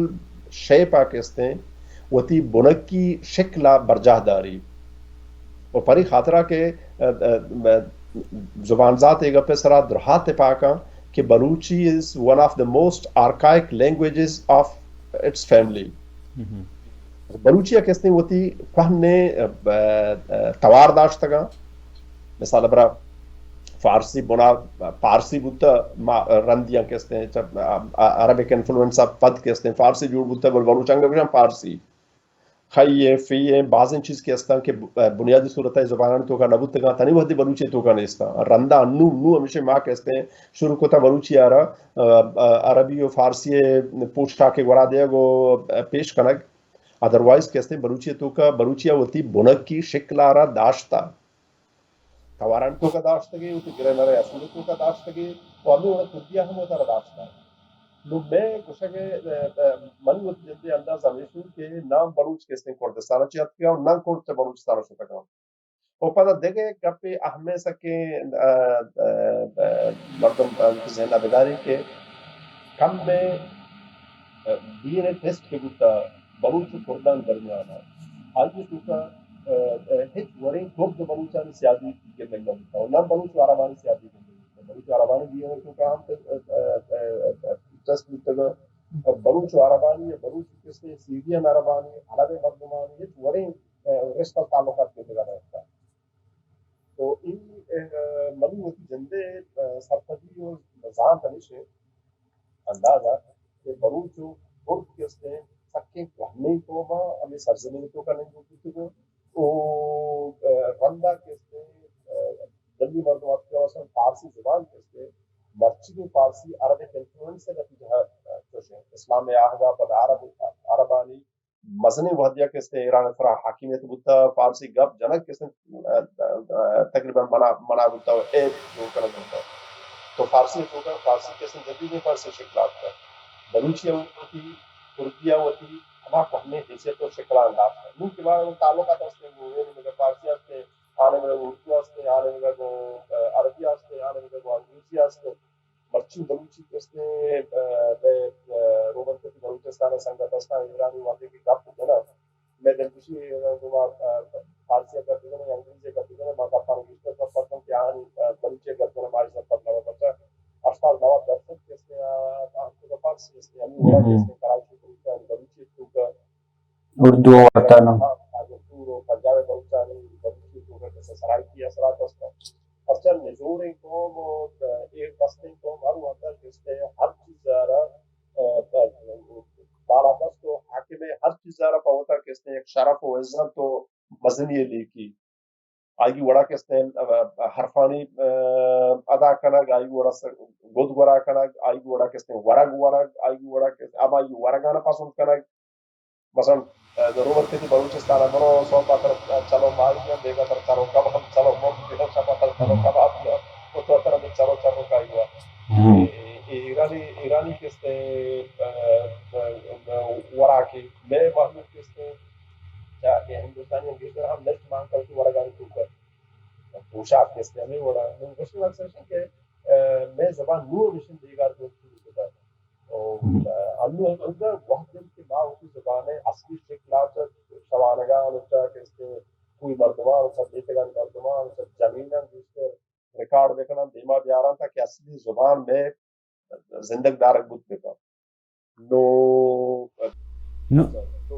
شیپ ء کہ استیں، وتی بنکی شکل ء برجاہ داری۔ و پری خاطرہ کہ، ا، ا، ا، زبان زات اے گپ ء سرا درہا تپاکاں کہ Balochi is one of the most archaic languages of its family۔ Balochi ء کہ استیں وتی کوہنیں، ا، ا، ا، توار داشتگاں۔ مثال برا فارسی بنا، پارسی بوتا، ما رندیاں کہ استیں، چہ، ا، ا، عربک انفلوئنس ء پد کہ استیں، فارسی جوڑ بوتا، بل بلوچ انگا گوشاں پارسی۔ خی ایں، فی ایں، بازیں چیز کہ استاں کہ ب-، بنیادی صورت ء زبانانی توکا نہ بوتگاں، تنی وہدی بلوچی توکا نیستاں۔ رندا نو، نو ہمیشہ ما کہ استیں، شروع کتا بلوچی آرا، ا، ا، عربی و فارسی پوشاک گورا دیگ و پیش کنگ۔ ادروائز کہ استیں بلوچی توکا، بلوچی ء وتی بنکی شکل آرا داشتا۔ توارانی توکا داشتگی، وتی گرامر اصول توکا داشتگی، و ہمیں وڑا کردیا ہم وتارا داشتگ۔ نو میں گوشگ ء، ء، ء، من وتی جندے انداز ہمیش انت کہ نام بلوچ کستیں کردستان چی اتکگا و نام کرد چہ بلوچستان شتگا۔ و پدا دگہ گپے اہمیں سکیں، ء، ء، ء، مردم، ء، ذہن ء بداریں کہ کمیں، ء، بی این ایف ہسٹ کہ بوتا بلوچ و کردان درمیان ء، آئی توکا، ء، ء، ہچ وڑیں کرد و بلوچانی سیادی گندگ نہ بوتا و نہ بلوچ و عربانی سیادی گندگ بوتا۔ بلوچ و عربانی بی این ایف توکا ہم، ء، ء، ء، ء، دست بوتگ۔ بلوچ و عربانی، بلوچ کسے سیریان عربانی، عرب مردمانی ہچ وڑیں، ء، رشتہ و تعلقات گندگا نہ اتکا۔ تو اے، ء، منی وتی جندے، ء، سرپدی و زانت ہمیش انت، اندازہ کہ بلوچ و کرد کہ استیں سکیں کوہنیں قوم ء ہمے سرزمین ء توکا نندوک بوتگ و، ء، رندا کہ استیں، ء، ڈنی مردم اتکگ و اصلاً فارسی زبان کہ استیں، مرچیگیں فارسی عربک انفلوئنس ء نتیجہ ء چوش انت۔ اسلام ء آہگا پدا عرب، عربانی مزنیں وہدے ء کہ استیں ایران ء سرا حاکمیت بوتا، فارسی گپ جنگ کہ استیں، ء، ء، تقریباً منع، منع بوتا و عیب جوڑ کنگ بوتا۔ تو فارسی ء توکا فارسی کہ استیں جدیدیں فارسی شکل آتکا۔ بلوچی ء وتی، کردی ء وتی، ہما کوہنیں حیثیت و شکلان داشتا۔ نوں کہ ما تعلقات استیں، گوں یعنی مگر فارسی استیں، آنے مگر اردو استیں، آنے مگر گوں، ء، عربی استیں، آنے مگر گوں انگریزی استیں۔ مرچی بلوچی کہ استیں، ء، مئے، ء، روبند کتی بلوچستان ء سنگت استاں، ایرانی وہدے کہ گپ جناں، مئے دلگوشی، ء، گوں ما، ء، فارسی ء گپ بزنیں، انگریزی ء گپ بزنیں، ما گپانی گیشتر سرپد بنت کہ آہانی، ء، بلوچی ء گپ جناں ما سرپد نہ بنت، پرچا ہشتاد نود درسد کہ استیں، ء، آہانی توکا فارسی استیں، ہمے وڑا کہ استیں کراچی بلوچانی بلوچی توکا اردو ء واتر نہ۔ ہاں، اگاں پورو پنجاب ء بلوچانی بلوچی توکا کسے سرائیکی اثرات است۔ پرچا نزوریں قوم و ایر دستیں قوم ہر وہدا کستے ہر چیز ء را، ء، ء، بالادست و حاکم ء ہر چیز ء را پہ وتا کستے یک شرف و عزت و مزنی لیکی۔ آئی وڑا کستیں، ء، حرفانی، ء، ادا کنگ، آئی وڑا س-، گد گورا کنگ، آئی وڑا کستیں ورگ ورگ، آئی وڑا کستیں ہمائی ورگانا پسند کنگ۔ مثلاً، ء، روبند کتی بلوچستان ء برو، سوب ء تر چلو ماہی ء، بیگا تر چلو کباب، چلو مرغ، بیگا شپ ء تر چلو کباب ء، و تو تر چلو چلو کائی ء۔ ہم۔ اے، اے ایرانی، ایرانی کستیں، ء، ء، ء، وراکی، مئے مہلوک کستیں، چا کہ ہندوستانی ہم گیشتر ہم نشت مان کلتی ورگانی توکا پوشاک کستیں ہمیں وڑا۔ من گوشتی مقصد اش کہ، ء، مئے زبان نوں ہمیشن بیگار دوست شروع کتا۔ و، ہم۔ ء، انوں انگا وہد انت کہ ما وتی زبان ء اصلی شکل ء چہ شوانگان و چہ کستیں کوئی مردمان و چہ میتگانی مردمان و چہ جنینان گیشتر ریکارڈ بکنن، دیما بیارن تاکہ اصلی زبان مئے زندگ دارگ بوت بکن۔ نو، نو، تو،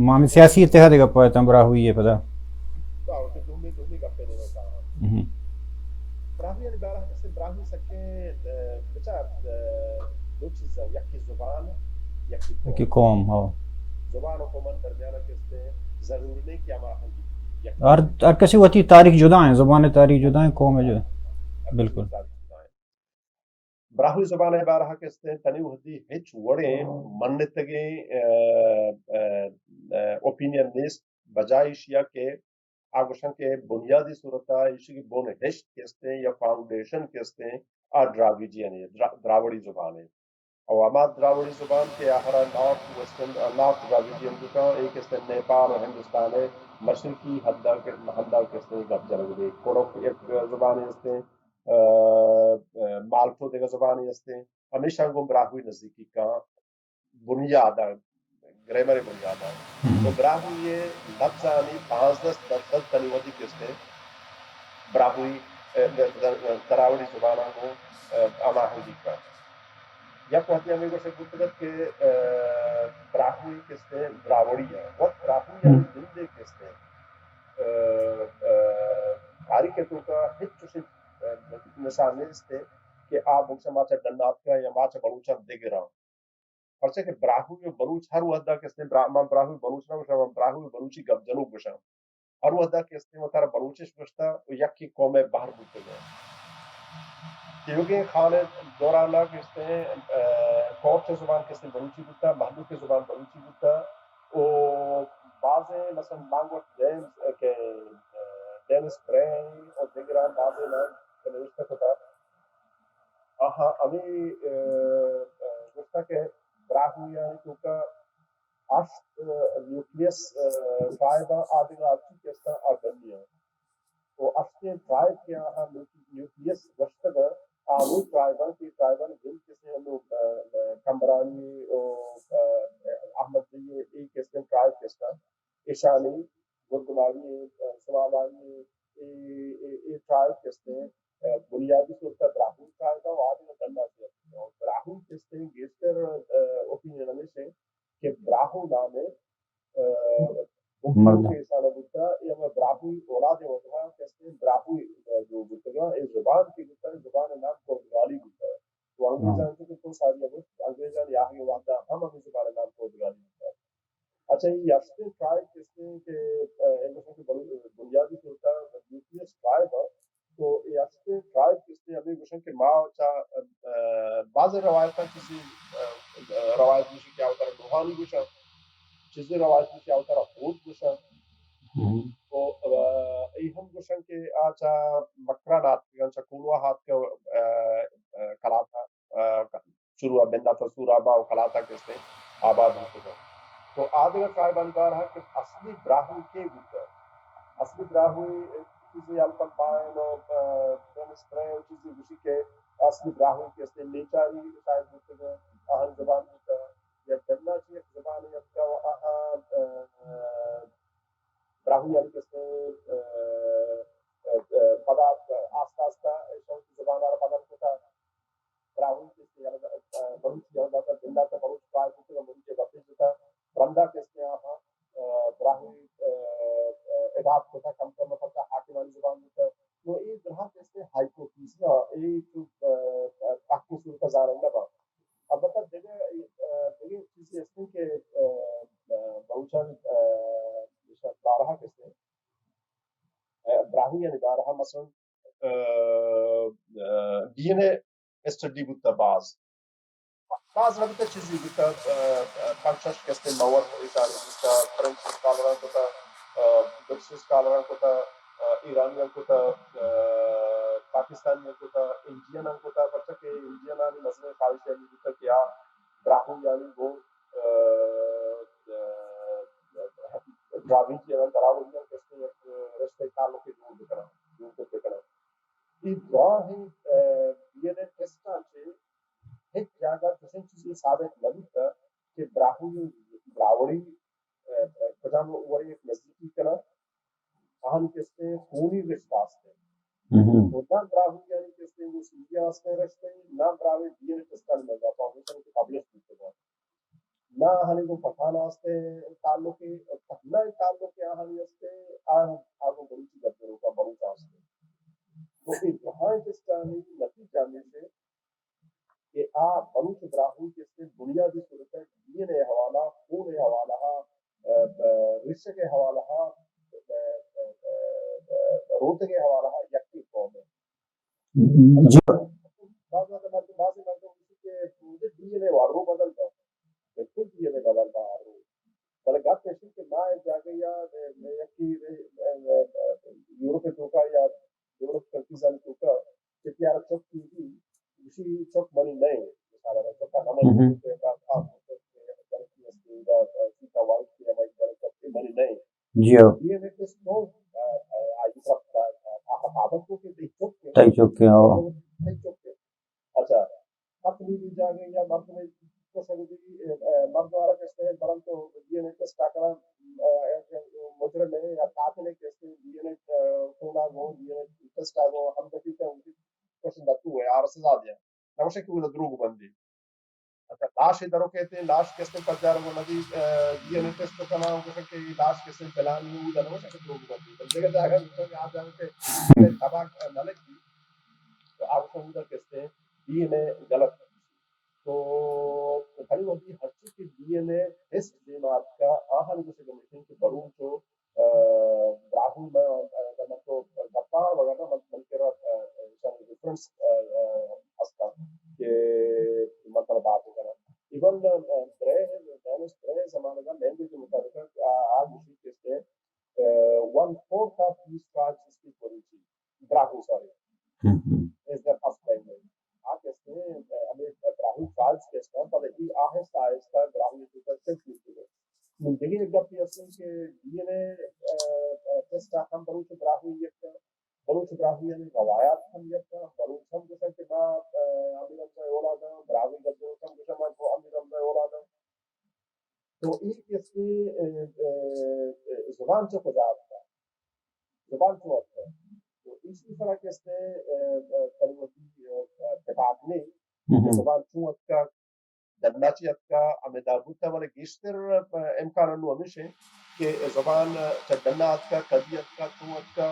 ما ہمے سیاسی اتحاد ء گپ ء اتاں، براہوئی ء پدا۔ آ، تو دومی، دومی گپ ء دیما کاراں۔ ہم۔ براہوئی ء بارہ ء کسے براہوئی سکیں، ء، بچار، ء، دو چیز، یکی زبان، یکی قوم۔ یکی قوم، ہاں۔ زبان و قومن درمیان کسے ضروری نہیں کہ ہما ہنگی یک ہر، ہر کسی وتی تاریخ جدا ہیں، زبان تاریخ جدا ہیں، قوم جدا۔ ہر کسی بالکل۔ تاریخ جدا ہیں۔ براہوئی زبان ء بارہ ء کہ استیں تنی وہدی ہچ وڑیں منتگیں، ء، ء، ء، اوپینین نیست، بجائے ایشی ء کہ آ گوشن کہ بنیادی صورت ء ایشی کہ بن ہشت کہ استیں یا فاؤنڈیشن کہ استیں، آ دراویڈیان ء، درا-، دراوڑی زبان ء۔ او ہما دراوڑی زبان کہ آہرا نارتھ ویسٹرن، نارتھ دراویڈیان بوتاں، اے کہ استیں نیپال و ہندوستان ء مشرقی ہند ء کہ، ہند ء کہ استیں گپ جنگ بی۔ کڑک یک زبانے استیں، ء، ء، مالٹو دگہ زبانے استیں، ہمیشاں گوں براہوئی نزیکی کاں بنیاد ء، گرامر ء بنیاد ء۔ ہم۔ تو براہوئی ء لبزانی پانزدہ درسد تنی وتی کستیں براہوئی، ء، ء، ء، دراوڑی زباناں گوں، ء، ہماہنگی کاں۔ یک وہدے ہمے گوشگ بوتگ ات کہ، ء، براہوئی کستیں دراوڑی ء، وت براہوئی ء ہم۔ جندے کستیں، ء، ء، تاریخ ء توکا ہچ چوشیں نشان نیست کہ آ بگشاں ما چہ ڈن آتکاں یا ما چہ بلوچاں دگراں۔ پرچا کہ براہوئی و بلوچ ہر وہدا کستیں برا-، من براہوئی بلوچ نہ گوشاں، من براہوئی بلوچی گپ جنوک گوشاں۔ ہر وہدا کستیں وتارا بلوچش گوشتا و یکی قوم بہر بوتگا۔ ایوگیں خان دورانا کستیں، ء، کورچ زبان کستیں بلوچی بوتا، مہلوک زبان بلوچی بوتا و بازیں مثلاً لانگویج ڈیمز کہ، ء، ڈینس برین و دگراں بازیں نام کہ نوشتہ کتا۔ آہاں ہمے، ا، ا، گوشتہ کہ براہوئیانی توکا ہشت، ا، نیوکلیس، ا، ٹرائب آ، آ دگہ ہرچی کہ استاں آ ڈنی آں۔ و ہشتیں ٹرائب کہ آہاں نیوکلیس گوشتگ آں، آ ہمے ٹرائب آں کہ ٹرائبانی جند کہ استیں ہمے، ا، ا، کمبرانی و، ا، احمد زئی اے کہ استیں ٹرائب کہ استاں۔ ایشانی، گردمانی، ا، سمالانی، اے، اے، اے ٹرائب کہ استیں، ا، بنیادی صورت ء براہوئی ٹرائب ء و آ دگہ ڈنا چہ اتکگ۔ براہوئی کہ استیں گیشتر، ا، اوپینین ہمیش انت کہ براہو نام ء، ا، بگٹو مرد۔ کہ ایشان ء بوتہ، اے ہمے براہوئی اولاد ء وجہ ء کہ استیں براہوئی، ا، جو بوتگ ء، اے زبان کہ بوتہ، زبان ء نام پرتگالی بوتہ۔ تو انگریزاں چونکہ تو ساری ء گوشت، انگریزانی آہگیں وہدا ہم ہمے زبان ء نام پرتگالی بوتگ۔ اچھا، اے ہشتیں ٹرائب کہ استیں کہ، ا، اے گوشاں کہ بلو-، بنیادی طور پر نیوکلیس ٹرائب ء، تو اے ہشتیں ٹرائب کہ استیں ہمے گوشاں کہ ما چا، ا، ا، بعض روایتاں چیزی، ا، ا، روایت گوشی کہ آ وتارا لوہانی گوشاں، چیزی روایت گوشی آ وتارا ہوت گوشاں۔ ہم۔ تو، ا، اے ہم گوشاں کہ آ چا مکران آتکگاں، چا کولواہ آتکگاں، ا، ا، کلات ء۔ ء، شروع ء بندات ء سوراب ء و کلات ء کہ استیں آباد بوتگ انت۔ تو آ دگہ ٹرائبانی بارہ ء کہ اصلی براہوئی کے بوتگ؟ اصلی براہوئی چیزے الپن پائن و، ء، ڈینس برے و چیزے گوشی کہ اصلی براہوئی کہ استیں نیچاری شاید بوتگ انت، آہانی زبان بوتگ یا ڈنا چہ یک زبانے اتکگ و آہاں، ء، ء، براہوئی یعنی کہ استیں، ء، ء، ء، پدا آستہ آستہ ایشاں زبان ء را بدل کتگ۔ براہوئی کہ استیں یلہ دات، ء، بلوچی یلہ دات، بندات ء بلوچ ٹرائب بوتگ، بلوچی ء گپ جتگ۔ رندا کہ استیں آہاں، ء، براہوئی، ء، ء، اڈاپٹ کتگ، کم کم ء پرچا حاکمانی زبان بوتگ۔ تو اے درا کہ استیں ہائپوتھیسز ء، اے چو، ء، ء، تحقیق صورت ء زانگ نہ باں۔ البتہ دگہ، ء، دگہ چیزے استیں کہ، ء، ء، بلوچانی، ء، بارہ کہ استیں، ء، براہوئی یعنی بارہ مثلاً ء، ء، ڈی این اے اسٹڈی بوتہ باز۔ باز نہ بوتہ، چیزی بوتہ، ء، ء، پنچ شش کہ استیں موت ایشانی بوتہ، فرنچ اسکالراں کتہ، ء، برٹش اسکالراں کتہ، ء، ایرانیاں کتہ، ء، پاکستانیاں کتہ، انڈیناں کتہ، پرچا کہ انڈینانی مزنیں خواہش ہمے بوتہ کہ آ براہوئیانی گوں، ء، ء، ڈراویڈیاں، دراوڑیاں کہ استیں یک رشتہ تعلقے جوڑ بکناں، جوڑ کت بکناں۔ اے دراہیں، ء، ڈی این اے ٹیسٹاں چہ ہچ جاگہ چشیں چیزے ثابت نہ بوتگ کہ براہوئی، دراوڑی، ء، ء، کجام وڑے یک نزدیکی کناں، آہانی کہ استیں خونی رشتہ استیں۔ ہم۔ و نہ براہوئی یعنی کہ استیں گوں سندھیاں استیں رشتہ، نہ براہوئی ڈی این اے ٹیسٹانی مزا فاؤنڈیشن کہ پبلش بوتگ۔ نہ آہانی گوں پٹھان ء استیں تعلقے، تہنا تعلقے آہانی استیں، آ، آ گوں بلوچی گپ جنوکاں بلوچ ء استیں۔ تو اے دراہیں ٹیسٹانی نتیجہ ہمیش انت کہ آ بلوچ براہوئی کہ استیں بنیادی صورت ء ڈی این اے حوالہ، خون ء حوالہ، ء، ء، رشگ ء حوالہ، ء، ء، ء، ء، روتگ ء حوالہ یکیں قوم ء۔ جی۔ بعض وقت مردم، بعضی مردم گوشی کہ مجھے ڈی این اے ہر رو بدل با۔ بالکل ڈی این اے بدل با ہر رو۔ بلے گپ ایش انت کہ ما یک جاگہ یا، یکی، یورپ توکا یا ڈیولپ کنٹریز آنی توکا کہ تیار چک کی بھی، گوشی چک منی نہ انت۔ مثال ہے، چک نہ منی ہم۔ کہ خاص طور پر غلطی است، یا سیتا وائٹ کی ہماری غلط چک منی نہ انت۔ جی ہاں۔ ڈی این اے ٹیسٹ تو، آ، آ، آئی طرف، آ، آ، آ، پابند کو کہ تئی چک کے۔ تئی چک کے، ہاں۔ تئی چک کے۔ اچھا، پتنی بھی جاگے یا مرد میں تو سب بھی، اے، اے، مرد والا کہتے ہیں، برن تو ڈی این اے ٹیسٹ آ کرا، اے، اے، مجرم ہے یا قاتل ہے کہتے ہیں، ڈی این اے، اے، کونا گو، ڈی این اے ٹیسٹ آ گو، ہم دکی کا ان کی کوشن دتو ہے، آر سزا دیا۔ نہ گوشے کہ اودا دروگ بندی۔ اچھا، لاش ء درو کیت، لاش کسے پجار گو ندی، ڈی این اے ٹیسٹ کناں، گوشاں کہ لاش کسے پلانی، اودا نہ گوشاں کہ دروگ بندی۔ بلے دگہ جاگہ گوشاں کہ آ جاگہ کہ تباہ نہ لگی، تو آ گوشاں اودا کسے ڈی این اے غلط۔ تو کئی وقتی ہرچی کہ ڈی این اے ٹیسٹ دیما اتکا، آہان گوشگ ہمیش انت کہ بلوچ و ء، براہوئی من، ء، اگر من تو گپاں، وگرنہ من، من کرا، ء، ایشانی ریفرنس، ء، ء، ہستا کہ من ترا دات کناں۔ ایون، ء، برے، ڈینس برے زمانگا لینگویج مطابق آ، آ گوشی کہ، ء، one fourth of these tribes speak Balochi۔ Brahui, sorry, hmm, hmm. Is their first language. آ کہ استیں، ہمے براہوئی ٹرائبز کہ استاں، پدا اے آہستہ آہستہ براہوئی توکا شفٹ بوتگ۔ من دگہ یک گپے استیں کہ ڈی این اے، آ، آ، ٹیسٹ ءَ ہم بلوچ براہوئی یک، بلوچ براہوئیانی روایات ہم یک، بلوچ ہم گوشاں کہ ما، آ، امیر حمزہ ءِ اولاد آں، براہوئی گپ جنوک ہم گوشاں ما امیر حمزہ ءِ اولاد آں۔ تو اے کہ استیں، آ، آ، آ، زبان چہ کجا اتکا؟ زبان چون اتکا؟ تو ایشی سرا کہ استیں، آ، آ، تنی وتی، آ، آ، کتاب نے، ہم۔ زبان چون اتکا؟ ڈنا چی اتکا؟ ہمے داب بوتا، بلے گیشتر، آ، امکان انو ہمیش ایں کہ زبان چہ ڈنا اتکا، کدی اتکا، چون اتکا،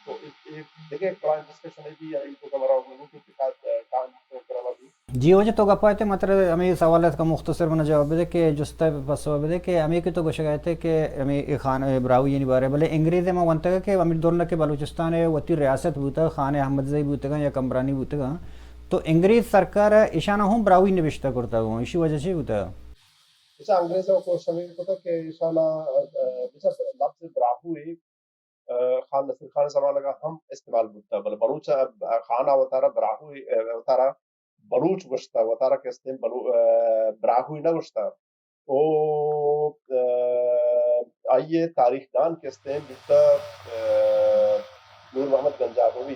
تو اے، اے دگہ پرائم ڈسکشن بی، یا اے تو مارا لوٹو کہ تا-، ٹائم کرا بی۔ جی واجہ، تو گپ ءَ ات ئے، من ترا ہمے سوال ءَ اتکا مختصر من جواب بدے کہ جست ءِ پسو بدے کہ ہمے کہ تو گوشگ ءَ ات ئے کہ ہمے اے خان، اے براہوئیانی بارے، بلے انگریز ءَ ما ونتگ کہ ہمے درنہ کہ بلوچستان ءِ وتی ریاست بوتگ، خان احمد زئی بوتگاں یا کمبرانی بوتگاں، تو انگریز سرکار ءَ ایشاناں ہم براہوئی نبشتہ کرتگ اوں، ایشی وجہ چی بوتگ؟ اچھا، انگریز ءَ کوشش ہمے کتگ کہ ایشاناں، آ، آ، بچار لفظ براہوئی، آ، خان نصیر خان ءِ زمانگ ءَ ہم استعمال بوتگ، بلے بلوچ ءَ، آ، خان ءَ وتارا براہوئی، آ، وتارا بلوچ گوشتگ، وتارا کہ استیں بلو-، آ، براہوئی نہ گوشتگ۔ او، آ، آئی ءِ تاریخ دان کہ استیں بوتگ، آ، نور محمد گنجابوی۔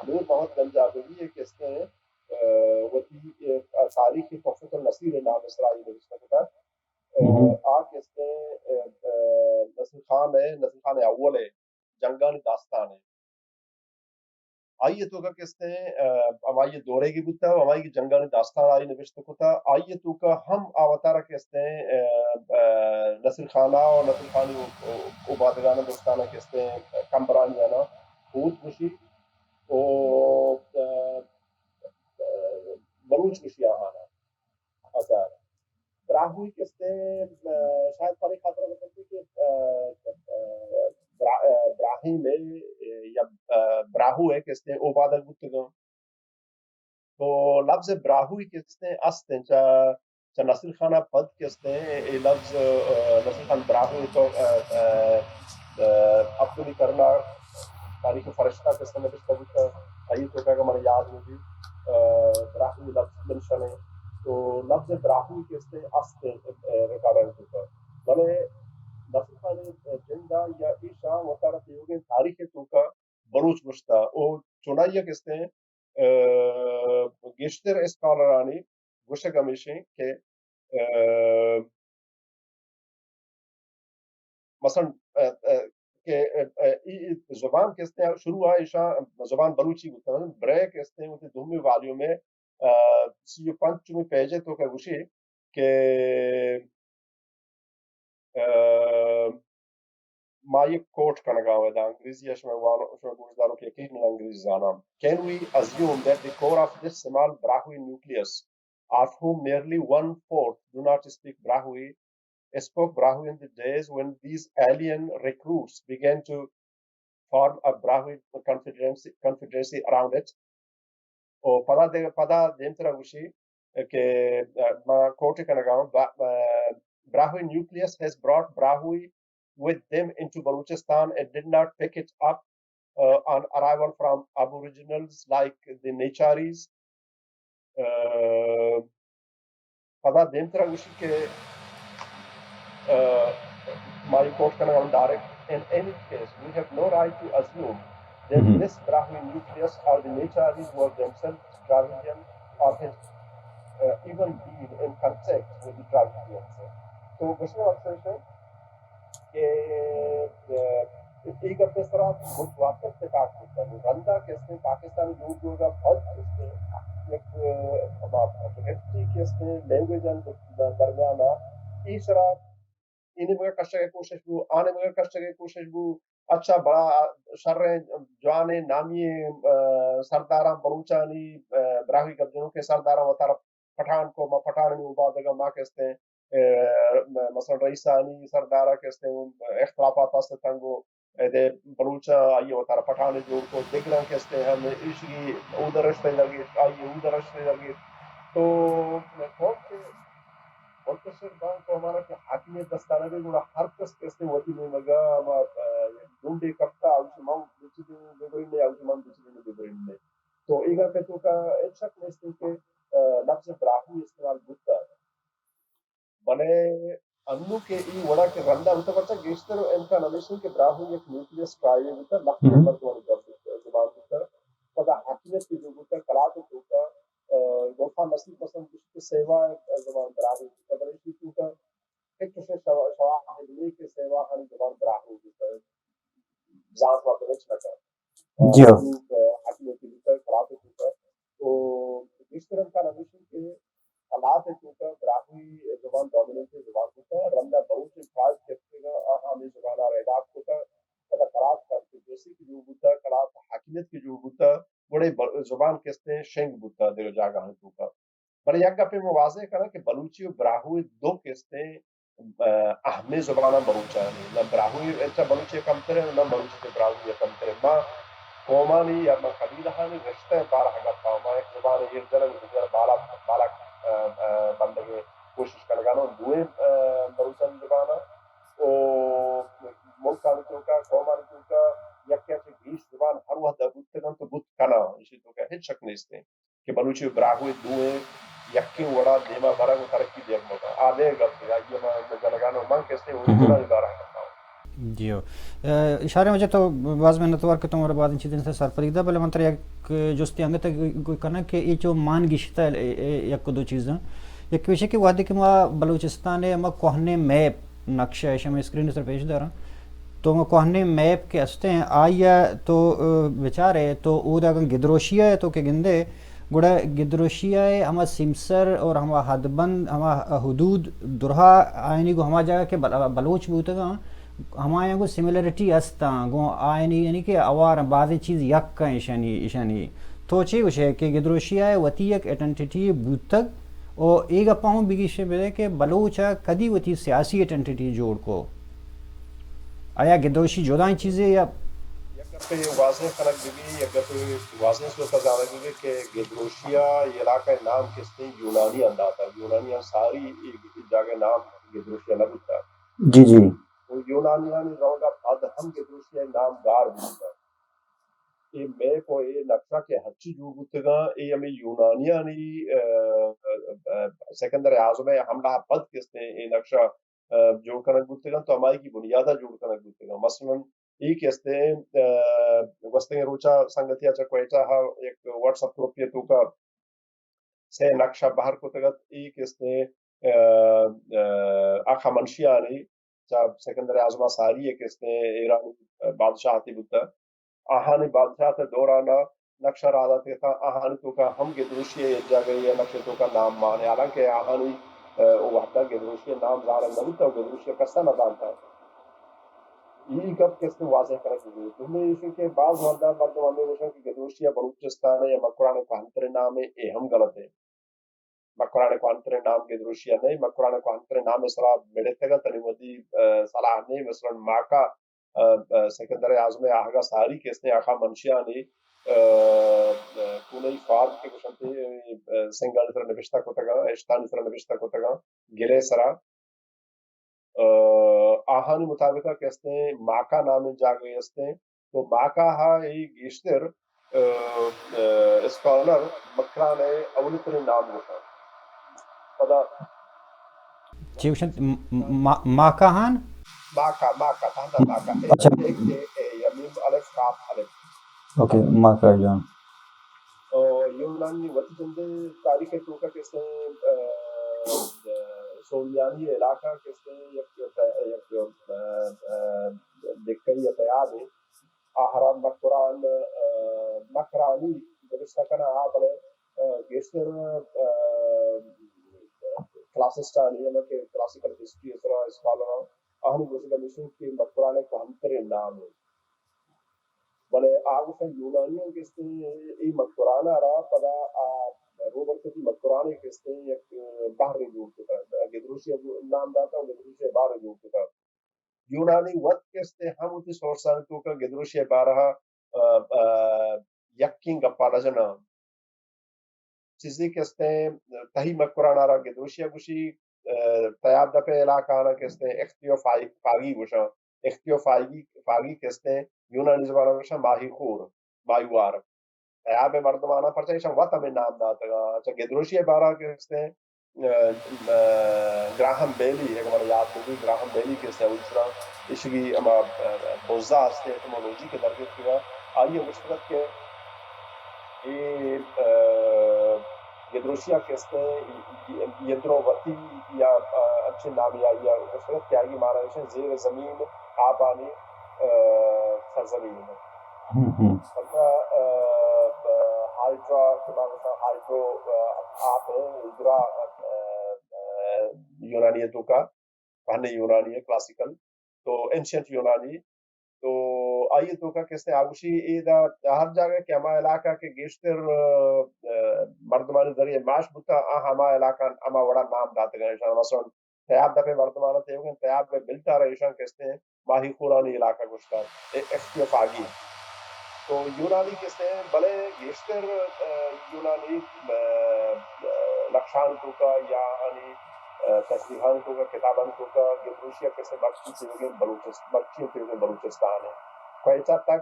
نور محمد گنجابوی ءَ کہ استیں، آ، وتی، آ، تاریخ تحفۃ النصیر ءِ نام ءِ سرا آئی نوشتہ کتگ۔ آ، آ کہ استیں، آ، آ، نصیر خان ءِ، نصیر خان اول ءِ جنگانی داستان ءِ۔ آئی ءِ توکا کہ استیں، آ، ہمائی ءِ دورے کہ بوتگ، ہمائی ءِ جنگانی داستان آئی نبشتہ کتگ، آئی ءِ توکا ہم آ وتارا کہ استیں، آ، آ، نصیر خان ءَ و نصیر خانی او-، او-، اوبادگان درستانا کہ استیں، کمبرانیانا ہوت گوشی، او، آ، آ، بلوچ گوشی آہانا۔ اچھا، براہوئی کہ استیں، آ، شاید پرے خاطر بکنتی کہ، آ، آ، برا-، آ، براہیم ءِ، آ، یا، آ، براہو ءِ کہ استیں اوبادگ بوتگاں۔ تو لفظ براہوئی کہ استیں استیں چہ، چہ نصیر خان ءَ پد کہ استیں اے لفظ، آ، نصیر خان براہوئی تو، آ، آ، آ، ہفتمی کرنا تاریخ فرشتہ کہ استیں نبشتہ بوتگ، آئی توکا کہ من یاد نبی، آ، براہوئی لفظ منشن ایں۔ تو لفظ براہوئی کہ استیں استیں، آ، ریکارڈ ءِ توکا۔ بلے نصیر خان ءِ جند ءَ یا ایشاں وتارا تیوگیں تاریخ ءِ توکا بلوچ گوشتہ۔ او چونائی ءَ کہ استیں، آ، گیشتر اسکالرانی گوشگ ہمیش ایں کہ، آ، مثلاً، آ، آ، کہ، آ، آ، ای، ای زبان کہ استیں شروع ءَ ایشاں زبان بلوچی بوتہ، مثلاً برے کہ استیں وتی دومی والیوم ءِ، آ، سی و پنچمی پیج ءِ توکا گوشی کہ، آ، ما یک کوٹ کنگا اوں، ادا انگریزی ءَ شما وانو، شما گوشدارو کہ یکے من انگریزی زاناں۔ Can we assume that the core of this small Brahui nucleus, of whom nearly one fourth do not speak Brahui, spoke Brahui in the days when these alien recruits began to form a Brahui confederacy, confederacy around it. او پدا دے-، پدا دیمترا گوشی کہ، آ، ما کوٹ کنگا اوں، با-، آ، Brahui nucleus has brought Brahui with them into Balochistan and did not pick it up, uh, on arrival from aboriginals like the Necharis. آ، پدا دیمترا گوشی کہ، آ، ما اے کوٹ کنگا اوں direct, In any case, we have no right to assume that this Brahui nucleus are the Necharis who are themselves Dravidian or has, uh, even been in contact with the Dravidians. تو گوشنا اکثر کہ، آ، اے گپ ءِ سرا متواتر اتفاق بوتگ۔ رندا کہ استیں پاکستان جوڑ بوگا پد کہ استیں یک، آ، ہما ریفٹی کہ استیں لینگویج ءِ درمیان ءَ، اے سرا اے نیمگا کشگ ءِ کوشش بو، آ نیمگا کشگ ءِ کوشش بو، اچھا بڑا شریں جوانیں نامی، آ، سرداراں بلوچانی، آ، براہوئی گپ جنوکیں سرداراں وتارا پٹھان کو، ما پٹھانانی اوبادگا ما کہ استیں، آ، مثلاً رئیسانی سردارا کہ استیں اختلافات است اتنت گوں ادے بلوچاں آئی وتارا پٹھانے جوڑ کو، دگراں کہ استیں ہم ایشی اود ءَ رشتہ درگیت، آئی اود ءَ رشتہ درگیت۔ تو قوم کہ منتشر بان تو ہمارا کہ حاکمیت دستا نہ بی، گڑا ہر کس کہ استیں وتی نیمگا ہما، آ، ڈنڈے کپتا، اوشی من بچدیں ببرین نے، اوشی من بچدیں ببرین نے۔ تو ایگا کہ تو کا ہچ شک نیست کہ لفظ براہوئی استعمال بوتا۔ بلے انو کہ ای وڑا کہ رندا ہوتا، پرچا گیشتر امکان ہمیش انت کہ براہوئی یک نیوکلیس ٹرائیوے بوتا، لکھ مردمانی زبان بوتا۔ پدا حاکمیت کہ جو بوتا، کلات توکا، گوفا نصیب پسند گوشت کہ سیوا زبان براہوئی بوتا، بلے ایشی توکا ہچ چوشیں شوا-، شواہد نہیں کہ سیواہانی زبان براہوئی بوتا۔ زانت مردم ہچ نہ کن۔ جی ہاں۔ حاکمیت بوتا، کلات توکا۔ تو گیشتر امکان ہمیش انت کہ کلات توکا براہوئی زبان ڈومیننٹ زبان بوتا، رندا بلوچ ٹرائب کپتگا، آہاں ہمیں زبان آ ریڈاپٹ کتا، پدا کلات کا جیسے کہ جو بوتا، کلات حاکمیت کہ جو بوتا، گڑے ب-، زبان کستیں شنگ بوتا دگہ جاگہ توکا۔ بلے یک گپے من واضح کناں کہ بلوچی و براہوئی دو کستیں، اہ، اہمیں زباناں بلوچانی۔ نہ براہوئی اچ بلوچی کمتر ہے، نہ بلوچی چہ براہوئی کمتر ہے۔ ما قومانی یا ما قبیلہانی رشتہ بارہ گپا، ما یک زبان ایر جنگ دیگر بالا، بالا، اہ، اہ، بندگی کوشش کنگانوں دوئیں، اہ، بلوچانی زباناں۔ او ملکانی توکا، قومانی توکا، یک یا چہ بیست زبان ہر وقت بوتگن تو بوت کناں، اسی توکا ہچ شک نیست۔ کہ بلوچی و براہوئی دوئیں یکیں وڑا دیما برگ و ترقی دیگ مکن۔ آ دگہ گپے، آئی ء ما جنگانو من کسے ہوں ہم۔ جنانی بارہ ء گپاں۔ جی ہو۔ اہ، اشارے مجھے تو باز منتوار کہ تو ہمارا باز ان چیزیں سے سرپدی دا، بلے من ترا یک جستی انگت گوئی کناں کہ یہ جو مان گشتا ہے، اے، اے، یک دو چیزاں۔ یک وشے کہ وہدے کہ ما بلوچستان ہے، ما کوہنے میپ نقشہ ہے، شما اسکرین سر پیش داراں۔ تو ما کوہنے میپ کے ہستے ہیں، آئی ء تو، اہ، بچارے تو اودا اگاں گدروشی ہے تو کہ گندے، گڑا گدروشی ء ہما سیمسر اور ہما حدبند، ہما حدود درہا آئینی گو ہما جاگہ کہ بل-، بلوچ بوتگاں، ہمایاں گو سملرٹی استاں، گو آئینی یعنی کہ اوار بازیں چیز یک ہیں ایشانی، ایشانی۔ تو چی گوشے کہ گدروشی ء وتی یک ایڈنٹیٹی بوتگ، او اے گپا ہوں بگیشے بدے کہ بلوچ ء کدی وتی سیاسی ایڈنٹیٹی جوڑ کو؟ آیا گدروشی جدائیں چیزے یا؟ یک گپے واضح کنگ بہ بی، یک گپے واضح صورت ء زانگ بہ بی کہ گدروشیا یہ علاقہ نام کستیں یونانیاں داتا، یونانیاں ساری اے جاگہ نام گدروشیا نہ بوتا۔ جی، جی۔ و یونانیانی روگا پد ہم گدروشیا نام گار بوتا۔ اے میپ و اے نقشہ کہ ہرچی جوڑ بوتگاں، اے ہمیں یونانیانی، ا، ا، ا، سکندر اعظم ء حملہ پد کستیں اے نقشہ، ا، جوڑ کنگ بوتگاں، تو ہمائی کی بنیادہ جوڑ کنگ بوتگاں۔ مثلاً اے کہ استیں، ا، گوستگیں روچا سنگتیا چہ کوئٹہ ہا یک واٹس اپ گروپی توکا سے نقشہ بہر کتگ ات، اے کہ استیں، ا، ا، آخا منشیانی چہ سکندر اعظم ساری ء کہ استیں ایرانی بادشاہتے بوتہ۔ آہانی بادشاہت ء دورانا نقشہ راہ داتگ اتاں، آہانی توکا ہم گدروشی ء یک جاگہے ء نقشہ توکا نام مان ء، حالانکہ آہانی، ا، او وہدا گدروشی ء نام زانگ نہ بوتہ و گدروشی ء کسا نہ زانتہ۔ اے گپ کہ استیں واضح کنگ بہ بیت۔ دومی ایش کہ باز وہدا مردم ہمے گوشاں کہ گدروشی ء بلوچستان ء یا مکران ء کوہنترین نام ء، اے ہم غلط ہے۔ مکران ء کوہنترین نام گدروشی ء نہ، مکران ء کوہنترین نام ء سرا مڑتگ ات، تنی ودی، ا، صلاح نہ، مثلاً ماکا، ا، ا، سکندر اعظم ء آہگا ساری کہ استیں آخا منشیانی، ا، ا، کونئی فارم کہ گوشنت، ا، سنگانی سرا نبشتہ کتگاں، اشتانی سرا نبشتہ کتگاں، گلے سرا۔ ا، آہانی مطابق کہ استیں ماکا نامیں جاگہے استیں، تو ماکا ہا ای گیشتر، ا، ا، اسکالر مکران ء اولی ترین نام گوشاں۔ پدا چی گوشنت؟ م-، م-، ما-، ماکا ہان؟ ماکا، ماکا، تہنا ماکا۔ اے، اچھا۔ اے، اے، اے، یا میم الف، کاف الف۔ اوکے، ماکا جان۔ او یونانی وتی جندے تاریخ ء توکا کہ استیں، ا، ا، سولیانی علاقہ کہ استیں یک، یک، ا، ا، دکئی ء تیاب ہے۔ آہرا مکران، ا، مکرانی نبشتہ کناں، آ بلے، ا، گیشتر، ا، کلاسسٹانی، یعنی کہ کلاسیکل ہسٹری ء سرا اسکالراں، آہانی گوشگ ہمیش انت کہ مکران ء کوہنترین نام انت۔ بلے آ گوشاں یونانیاں کہ استیں اے مکران ء را پدا آ روبرکتی مکران ء کہ استیں یک بحرے جوڑ کتگ، گدروشی ء نام داتگ و گدروشی ء بحرے جوڑ کتگ۔ یونانی وت کہ استیں ہم وتی سورسانی توکا گدروشی ء بارہ ء، ا، ا، یکیں گپا نہ جناں۔ چیزے کہ استیں تہی مکران ء را گدروشی ء گوشی، ا، تیاب دپ ء علاقہ آناں کہ استیں اختیو فائی-، فاگی گوشاں۔ اختیوفاگی، فاگی کہ استیں، یونانی زبان ءَ گوشاں ماہی خور، ماہیوار۔ تیاب ءِ مردماناں پرچا ایشاں وت ہمے نام داتگاں۔ اچھا، گدروشی ءِ بارہ کہ استیں، ا، ا، گراہم بیلی، اگہ من یاد بہ بیت، گراہم بیلی کہ استیں، اوسرا ایشگی ہما، ا، بزہ استیں، ایٹمولوجی کہ درگیتگا، آئی ءَ گوشتگ کہ اے، ا، گدروشیا کہ استیں، یدروتی یا، ا، انچیں نامے آئی ءَ گوشتگ کہ آئی ءِ مانا ایش انت زیر زمین آپانی، ا، سرزمین۔ ہم، ہم۔ پدا، ا، ا، ہائیڈرا، کہ ما گوشاں ہائیڈرو، ا، آپ ءَ، ہیدرا، ا، ا، یونانی ءِ توکا، پہنیں یونانی ءِ، کلاسیکل، تو اینشنٹ یونانی، تو آئی ءِ توکا کہ استیں آ گوشی اے دا ہر جاگہ کہ ہما علاقہ کہ گیشتر، ا، ا، مردمانی ذریعہ معاش بوتا، آ ہما علاقہ ہما وڑا نام داتگاں ایشاں۔ مثلاً تیاب دپے مردماناں تیوگیں، تیاب ءِ بلٹا را ایشاں کہ استیں ماہی خورانی علاقہ گوشتگ، اے اختیوفاگی۔ تو یونانی کہ استیں، بلے گیشتر، ا، یونانی، ا، ا، نقشان توکا یا آنی، ا، تشریحان توکا، کتابان توکا گدروشیا کہ استیں مرچی تیوگیں بلوچست-، مرچی تیوگیں بلوچستان ءَ۔ کوئٹہ تک،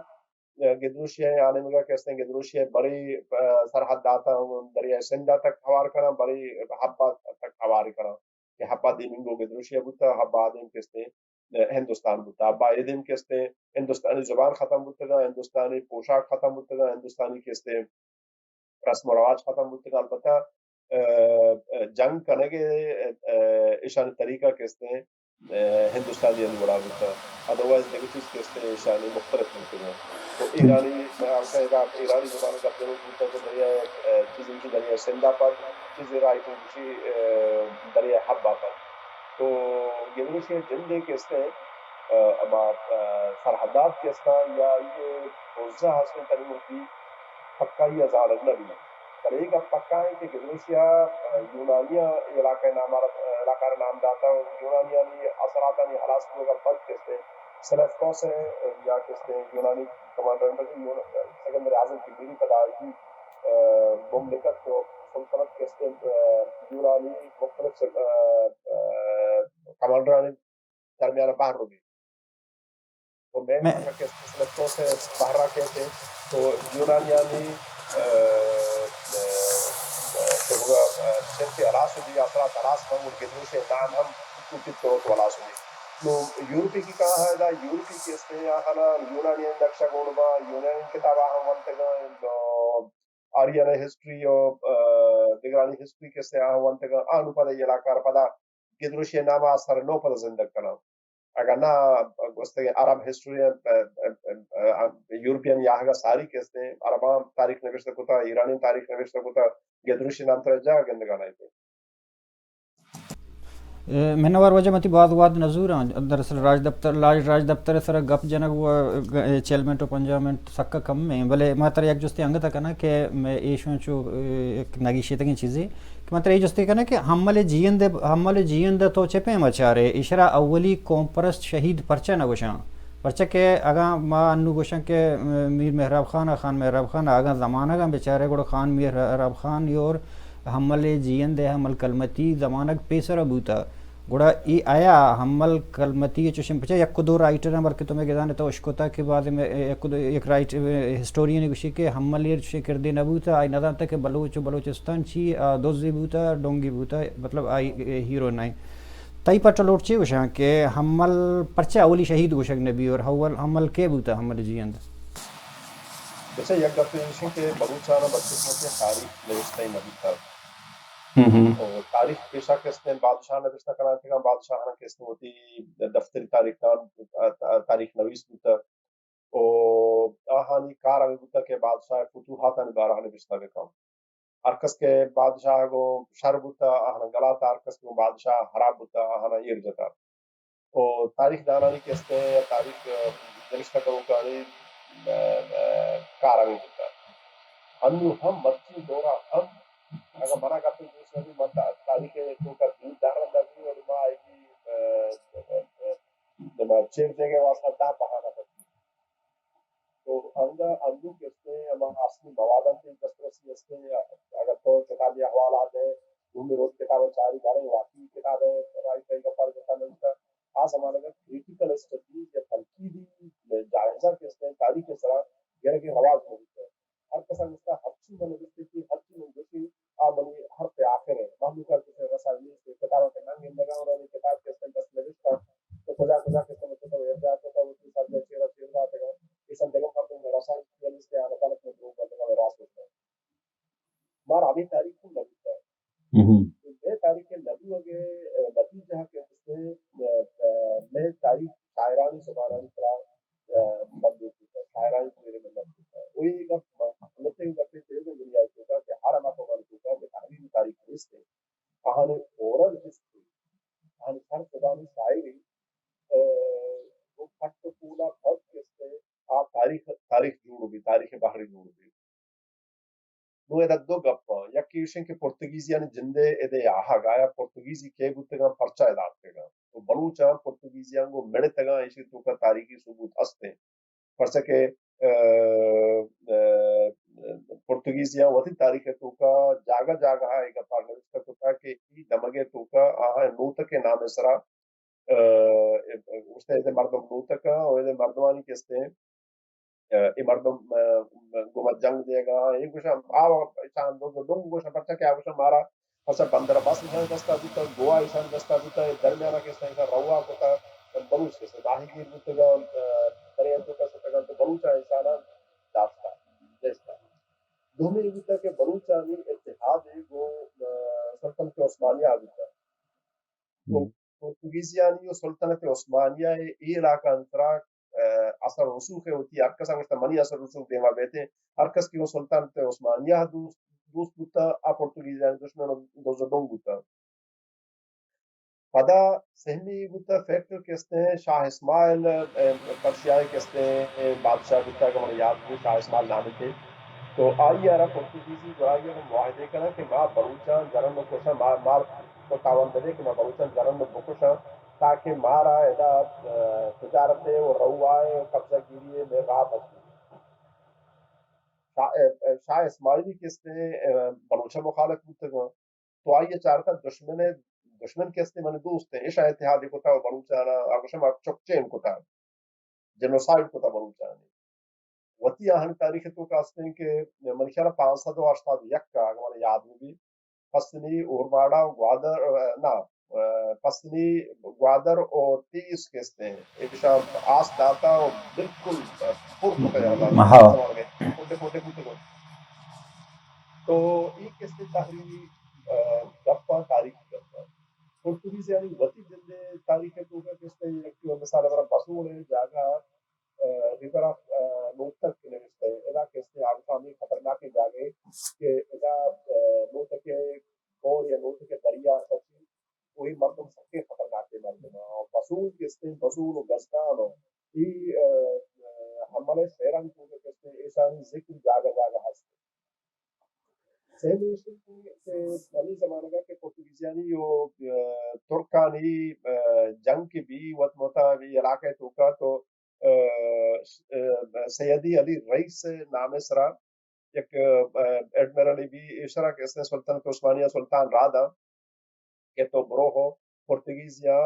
ا، گدروشیا آنمگا کہ استیں گدروشیا برے، ا، سرحد داتا دریائے سندھ تک ہوار کناں، برے حبا تک ہوار کناں۔ کہ حبا دیم انگو گدروشیا بوتا، حبا آدیم کہ استیں، ا، ہندوستان بوتا۔ حبا ایدیم کہ استیں، ہندوستانی زبان ختم بوتگا، ہندوستانی پوشاک ختم بوتگا، ہندوستانی کہ استیں رسم و رواج ختم بوتگا۔ البتہ، ا، ا، جنگ کنگ ءِ، ا، ا، ایشانی طریقہ کہ استیں، ا، ہندوستانی ہند وڑا بوتا۔ ادروائز دگہ چیز کہ استیں ایشانی مختلف بوتگا۔ تو ایرانی، ا، ایرانی زبان گپ جنوک بوتا کہ دریائے، ا، چیزی گوشی دریائے سندھ ءَ پد، چیزی راہی گوشی، ا، دریائے حبا پد۔ تو گدروشی ءِ جندے کہ استیں، ا، ہما، ا، سرحدات کہ استاں یا یہ بزہ ہستیں تنی وقتی پکائی ءَ زانگ نہ بیت۔ بلے اے گپ پکا انت کہ گدروشیا، ا، یونانیاں اے علاقہ ءِ نام ءَ را، علاقہ ءَ را نام داتا و یونانیانی اثراتانی ہلاس بوگ ءَ پد کہ استیں سلیوکوس ءَ یا کہ استیں یونانی کمانڈر یون-، سکندر اعظم کہ بیری پدا آئی، ا، مملکت و سلطنت کہ استیں، ا، یونانی مختلف س-، ا، ا، کمانڈرانی درمیان ءَ بہر رو بیت۔ تو مین میں پرچا کہ سلیوکوس ءِ بہر ءَ کیت تو یونانیانی، ا، ا، ا، تو، ا، چنتے ہلاس بی، اثرات ہلاس بی، گدروشی ءِ نام ہم کوٹی تو تو ہلاس بی۔ نو یورپی کہ کاہا ہے دا، یورپی کہ استیں آہانا یونانی نقشہ گون با، یونانی کتاب آہاں ونتگا، آریانا ہسٹری و، ا، دگرانی ہسٹری کہ استیں آہاں ونتگا، آنو پدا یہ علاقہ را پدا گدروشی ءِ نام ءَ سر نو پدا زندگ کناں۔ اگاں نہ گوستگیں عرب ہسٹوریان، ا، ا، ا، ا، یورپین یاہگا ساری کہ استیں، عرباں تاریخ نوشتہ کتا، ایرانی تاریخ نوشتہ کتا، گدروشی نام ترا جاگہ گندگا نہ انت۔ اے، منوار واجہ، من تئی باز وہد نزوراں۔ دراصل راجدپتر، راج، راجدپتر ءِ سرا گپ جنگ و گ-، اے، چل منٹ و پنجاہ منٹ سکا کم ایں، بلے ما ترا یک جستے انگت کناں کہ مئے ایشاں چو، اے، یک نگیشتگیں چیزے کہ من ترا اے جستے کناں کہ ہمل ءِ جیئند، ہمل ءِ جیئند ءَ تو چہ پیم ءَ چارے، ایشرا اولی قوم پرست شہید پرچہ نہ گوشاں؟ پرچہ کہ اگاں ما انو گوشاں کہ میر مہراب خان ءَ، خان مہراب خان ءَ اگاں زمانگاں بچارے، گڑا خان مہراب خان یور ہمل ءِ جیئند ءِ، ہمل کلمتی زمانگ پیسر ءَ بوتہ۔ گڑا اے آیا ہمل کلمتی ءِ چوشیں، پچا یک و دو رائٹراں بلکہ تو مئے گدان ءَ تو اشکتا کہ بعض مئے یک و دو، یک رائٹ، ہسٹورین گوشی کہ ہمل ایر چوشیں کردے نہ بوتہ، آئی نہ زانتہ کہ بلوچ و بلوچستان چی، آ، دزے بوتہ، ڈونگی بوتہ، مطلب آئی ہیرو نہ انت۔ تئی پٹ ءَ لوٹ چے گوشاں کہ ہمل پرچا اولی شہید گوشگ نہ بی اور اول ہمل کے بوتہ ہمل جیئند؟ اچھا، یک گپے ایش انت کہ بلوچاناں بدقسمتی ءَ تاریخ نوشتہ نہ بیتگ۔ ہم ہم۔ اور تاریخ پیشا کہ استیں بادشاہ نوشتہ کنانتگاں، بادشاہاں کہ استیں وتی دفتری تاریخ دان، تاریخ نویس بوتگ۔ و آہانی کار ہمے بوتگ کہ بادشاہ فتوحاتانی بارہ ءَ نبشتہ بکن۔ ہر کس کہ بادشاہ گوں شر بوتہ، آہاں گلاتہ، ہر کس کہ گوں بادشاہ حراب بوتہ، آہاں ایر جتہ۔ و تاریخ دانانی کہ استیں، تاریخ، ا، نبشتہ کنوکانی، ا، ا، کار ہمے بوتہ۔ انو ہم مرچی دورا ہم اگاں منا گپے گوش نہ بی، من تا-، تاریخ ءِ توکا دور دارندہ بی، ولی ما آئی، ا، ا، ا، ا، چیر دیگ ءِ واسطہ دہ بہانہ بنت۔ تو انگا انو کہ استیں ہما اصلی مواد انت، دسترسی استیں، اگر تو کتابی حوالہ دے، دومی روچ کتاب چاری بارے واقعی کتاب ءِ رائی تئی گپار جتا نوشتہ۔ آ زمانگ ءَ کریٹیکل اسٹڈیز یا تنقیدی جائزہ کہ است ایں تاریخ ءِ سرا گرگ ءِ رواج نہ بوتگ۔ ہر کسا گوشتہ ہرچی من نبشتہ کہ ہرچی من گوشی آ منی حرف آخر ایں۔ مہلوک ءَ کسے رسائی نیست، کتاباں کہ نہ گندگا اور کتاب کہ است ایں دست نبشتہ تو کجا کجا کہ است ایں تو ایرجا کتا وتی سر جا چیرا چیر داتگا، ایشان دگہ مردم رسائی نیست، آ رسالت میں دروگ بندگا راست گوشتہ۔ مارا ہمے تاریخ ہم نہ بوتگ۔ مئے تاریخ ءِ نہ بوگ ءِ نتیجہ کہ است ایں، مئے تاریخ شاعرانی زبانانی سرا بندوک بوتگ، شاعرانی زیر منت بوتگ۔ او اے گپ لتیں گپے تیز دنیا ءِ توکا کہ ہر ہما قومانی توکا کہ تحریری تاریخ نیست ایں، آہانی اورل ہسٹری، آہانی سر زبانی شاعری، گوں پٹ و پولا بد کہ است ایں، آ تاریخ، تاریخ جوڑ بی، تاریخ بحری جوڑ بی۔ نوں ادا دو گپ اَں، یکے ایش اِنت کہ پرتگیزیانی جند ءِ ادا آہگ ءَ آیا پرتگیزی کئے بوتگ اَں، پرچا ادا اتکگ اَں؟ تو بلوچاں پرتگیزیاں گوں مڑتگ اَں، ایشی توکا تاریخی ثبوت است اِنت۔ پرچا کہ، ا، ا، پرتگیزیاں وتی تاریخ ءِ توکا جاگہ جاگہ ءَ اے گپ ءَ نوشتہ کتگ کہ اے دمگ ءِ توکا آہاں نوتک ءِ نام ءِ سرا، ا، گوشتہ اے مردم نوتک اَں، او اے مردمانی کہ است ایں، ا، اے مردم، ا، گوما جنگ دیگا، اے گوشاں، آ ایشان دو، دو ڈنگ گوشاں، پرچا کہ آ گوشاں مارا، پرچا بندر بس ایشان دستا بوتا، گوا ایشان دستا بوتا، اے درمیانا کہ ایشان روا کتا، بلوچ کہ است ایں ماہی گیر بوتگا، ا، دریا توکا شتگا، تو بلوچاں ایشانا داشتا، داشتا۔ دومی بوتا کہ بلوچانی اتحاد گو، ا، سلطنت عثمانیہ بوتا۔ تو پرتگیزیانی و سلطنت عثمانیہ ءِ اے علاقہ انت را، ا، اثر رسوخ ءِ وتی ہر کسا گوشتہ منی اثر رسوخ دیما بیتیں۔ ہر کس کہ گوں سلطنت عثمانیہ دوست، دوست بوتہ، آ پرتگیزیانی دشمن و دز و ڈنگ بوتہ۔ پدا سہمی بوتہ فیکٹر کہ است ایں شاہ اسماعیل، ا، پرشیا ءِ کہ است ایں بادشاہ بوتہ، اگہ من یاد بی شاہ اسماعیل نام تے۔ تو آئی ءَ را پرتگیزی گڑا آئی ءَ را معاہدے کناں کہ ما بلوچاں جرن و کشاں، ما، مار تو تاوان بدے کہ ما بلوچاں جرن و بکشاں، تاکہ مارا ادا، ا، تجارت ءِ و روا ءِ و قبضہ گیری ءِ مئے راہ بچ بی۔ شاہ، ا، ا، شاہ اسماعیلی کہ است ایں، ا، بلوچاں مخالف بوتگاں۔ تو آئی ءَ چارتہ دشمن ءِ، دشمن کہ است ایں منی دوست ایں، ایشاں اتحادے کتہ و بلوچانا آ گوشاں ما چکچین کتہ، جنوسائیڈ کتہ بلوچانی۔ وتی آہانی تاریخ ءِ توکا است ایں کہ من خیال ءَ پانچ سد و ہشتاد و یک ءَ، اگہ من یاد بہ بی، پسنی اورماڑا و گوادر، ا، نہ، ا، پسنی گوادر و تیس کہ است ایں، ایشاں آس داتا و بالکل پر کتہ یادا۔ ہاں۔ پوٹے پوٹے کتہ۔ تو اے کہ است ایں تحریری، ا، گپاں، تاریخی گپاں۔ پرتگیزیانی وتی جند ءِ تاریخ ءِ توکا کہ است ایں، یک مثال برا بسوڑ ءِ جاگہ، ا، ریور آف، ا، نوتک نوشتہ ءِ، ادا کہ است ایں آگفامی خطرناکیں جاگہے کہ ادا، ا، نوتک ءِ کور یا نوتک ءِ دریا سچی، وہی مردم سکیں خطرناکیں مردم اَں۔ بسوڑ کہ است ایں، بسوڑ و گزدان و اے، ا، ا، ہمل ءِ شہرانی توکا کہ است ایں، ایشانی ذکر جاگہ جاگہ ہست۔ سیمی ایش کہ ہمے زمانگ ءَ کہ پرتگیزیانی و، ا، ترکانی، ا، جنگ کہ بی، وت متا بی علاقہ ءِ توکا تو، ا، ا، سید علی رئیس نام ءِ سرا یک، ا، ایڈمرل بی، ایشرا کہ است ایں سلطنت عثمانیہ سلطان را داں کہ تو بروہ پرتگیزیاں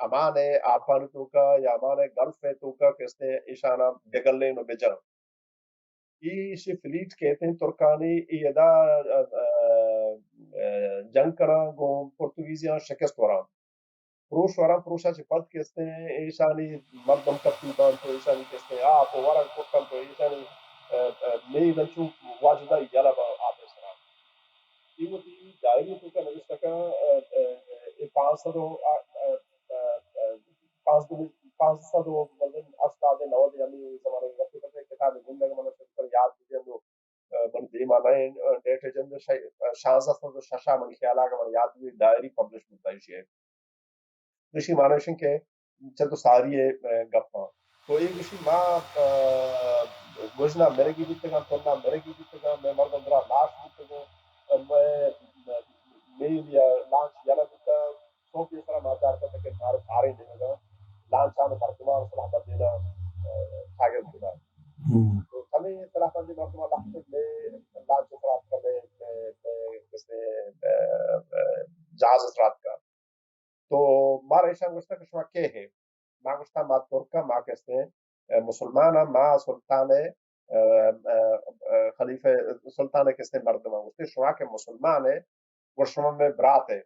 عمان ءِ آپانی توکا یا عمان ءِ گلف ءِ توکا کہ است ایں ایشانا بگلین و بجن۔ ایشی فلیٹ کیت ایں ترکانی، اے ادا، ا، ا، ا، جنگ کناں گوں پرتگیزیاں شکست وراں۔ پروش وراں، پروشا چہ پد کہ است ایں ایشانی مردم ٹپی بنت و ایشانی کہ است ایں آپ و ورگ کت کنت و ایشانی، ا، ا، میل انچو واجدہ یلہ بنت آپ ءِ سرا۔ اے وتی ڈائری ءِ توکا نوشتہ کن، ا، ا، اے پانچ سد و، ا، ا، ا، ا، پانچ سد، پانچ سد و ہشتاد نود یعنی زمانگ ءِ گپے کتہ، کتاب گندگ من ءَ یاد بجن و، ا، من دیما نہ ایں، ا، ڈیٹ ءِ جند ش-، شانزدہ سد و شش ءَ من خیال ءَ اگہ من یاد بی ڈائری پبلش بوتا ایشی ءِ۔ ایشی معنی ایش کہ چہ تو ساری ءِ، ا، گپ اَں۔ تو اے گوشی ما، ا، گژنا مرگی بیتگاں، تنا مرگی بیتگاں، مئے مردم درا لاش بیتگاں، مئے میل یا لانچ یلہ بیتگ، سوپی سرا ما چارتگ کہ مارا کاریں دیمگا لانچ آن مردمان سلاح بدینا، ا، چاگرد کتا۔ ہم۔ تو ہمے سلاح بندی مردمان لہتے مئے لانچ سرا اتکا، مئے، مئے، مئے کسے، ا، ا، جہاز سرا اتکا۔ تو مارا ایشاں گوشتگ کہ شما کئے ہے؟ گوشتا، ما ترک آں، ما کستیں، اے، مسلمان آں، ما سلطان ءِ، اے، اے، اے، خلیفہ سلطان ءِ کستیں مردم آں۔ گوشتے، شما کہ مسلمان ئے، گڑا شما مئے برات ئے۔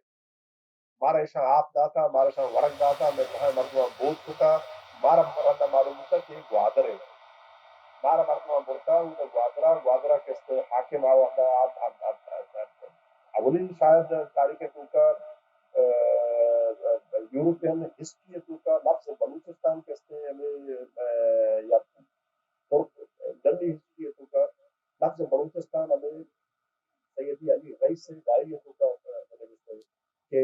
مارا ایشاں آپ داتا، مارا ایشاں ورگ داتا، مئے دراہیں مردماں بود کتا، مارا رندا معلوم بوتا کہ گوادر ئے۔ مارا مردماں برتا، اودا گوادرا، گوادرا کستیں حاکم آ وہدا، آ، آ، آ، آ، آ، اولی شاید تاریخ توکا، اے، اے، یورپین ہسٹری توکا لفظ بلوچستان کستیں ہمیں، اے، یا ترک، ڈنی ہسٹری توکا لفظ بلوچستان ہمیں سیدی علی رئیس ءِ ڈائری توکا، اے، نبشتہ کہ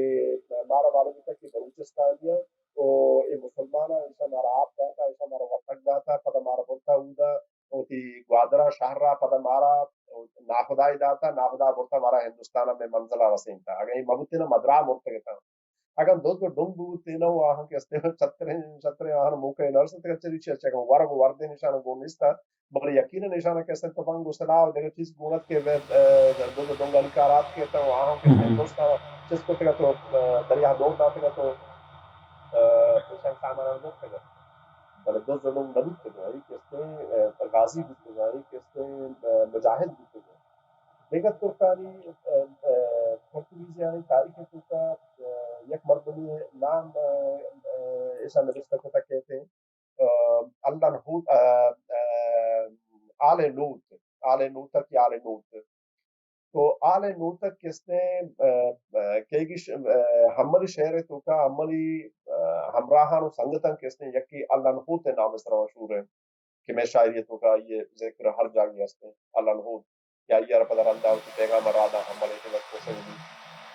مارا معلوم بوتا کہ بلوچستانی آں، او اے مسلمان آں، ایشاں مارا آپ داتا، ایشاں مارا ورگ داتا، پدا مارا برتا اودا، وتی گوادرا شہرا، پدا مارا ناخدائی داتا، ناخدا برتا مارا ہندوستان ءَ مئے منزلا رسینتا۔ اگاں اے مبوتیناں، ما درا مرتگتاں۔ اگاں دز و ڈنگ بوتیناں و آہاں کہ استیں شتریں، شتریں آہاں موقع نہ رسینتگ، چریشی اچ اگاں ورگ و وردین ایشاں گون نیستا، بلے یقیناً ایشاں کہ استیں تفنگ و سلاح و دگہ چیز گون ات کہ بہ، اے، دز و ڈنگانی کارات کیتاں و آہاں کہ استیں درستاں چیز کرتگ ات و، اے، دریا دور داتگ ات و، اے، ایشاں سامان برتگ ات۔ بلے دز و ڈنگ نہ بوتگ، آئی کہ استیں، اے، غازی بوتگ، آئی کہ استیں، اے، مجاہد بوتگ۔ دگہ ترکانی، اے، اے، پرتگیزیانی تاریخ توکا، اے، یک مردمی نام، اے، اے، ایشاں نبشتہ کتگ کہتے ہیں، اے، اللہ نحوت، اے، اے، آل نوت، آل نوتک یا آل نوت۔ تو آل نوتک کستیں، اے، اے، کیگی ش-، اے، حملی شعر توکا حملی، اے، ہمراہان و سنگتان کستیں یکی اللہ نحوت نام سرا مشہور ہے۔ کہ مئے شاعری توکا آئی ذکر ہر جاگہ ہستیں۔ اللہ نحوت کہ آئی ءَ را پدا رندا وتی پیغام ءَ رادا ہم بلے کہ کوشش بی۔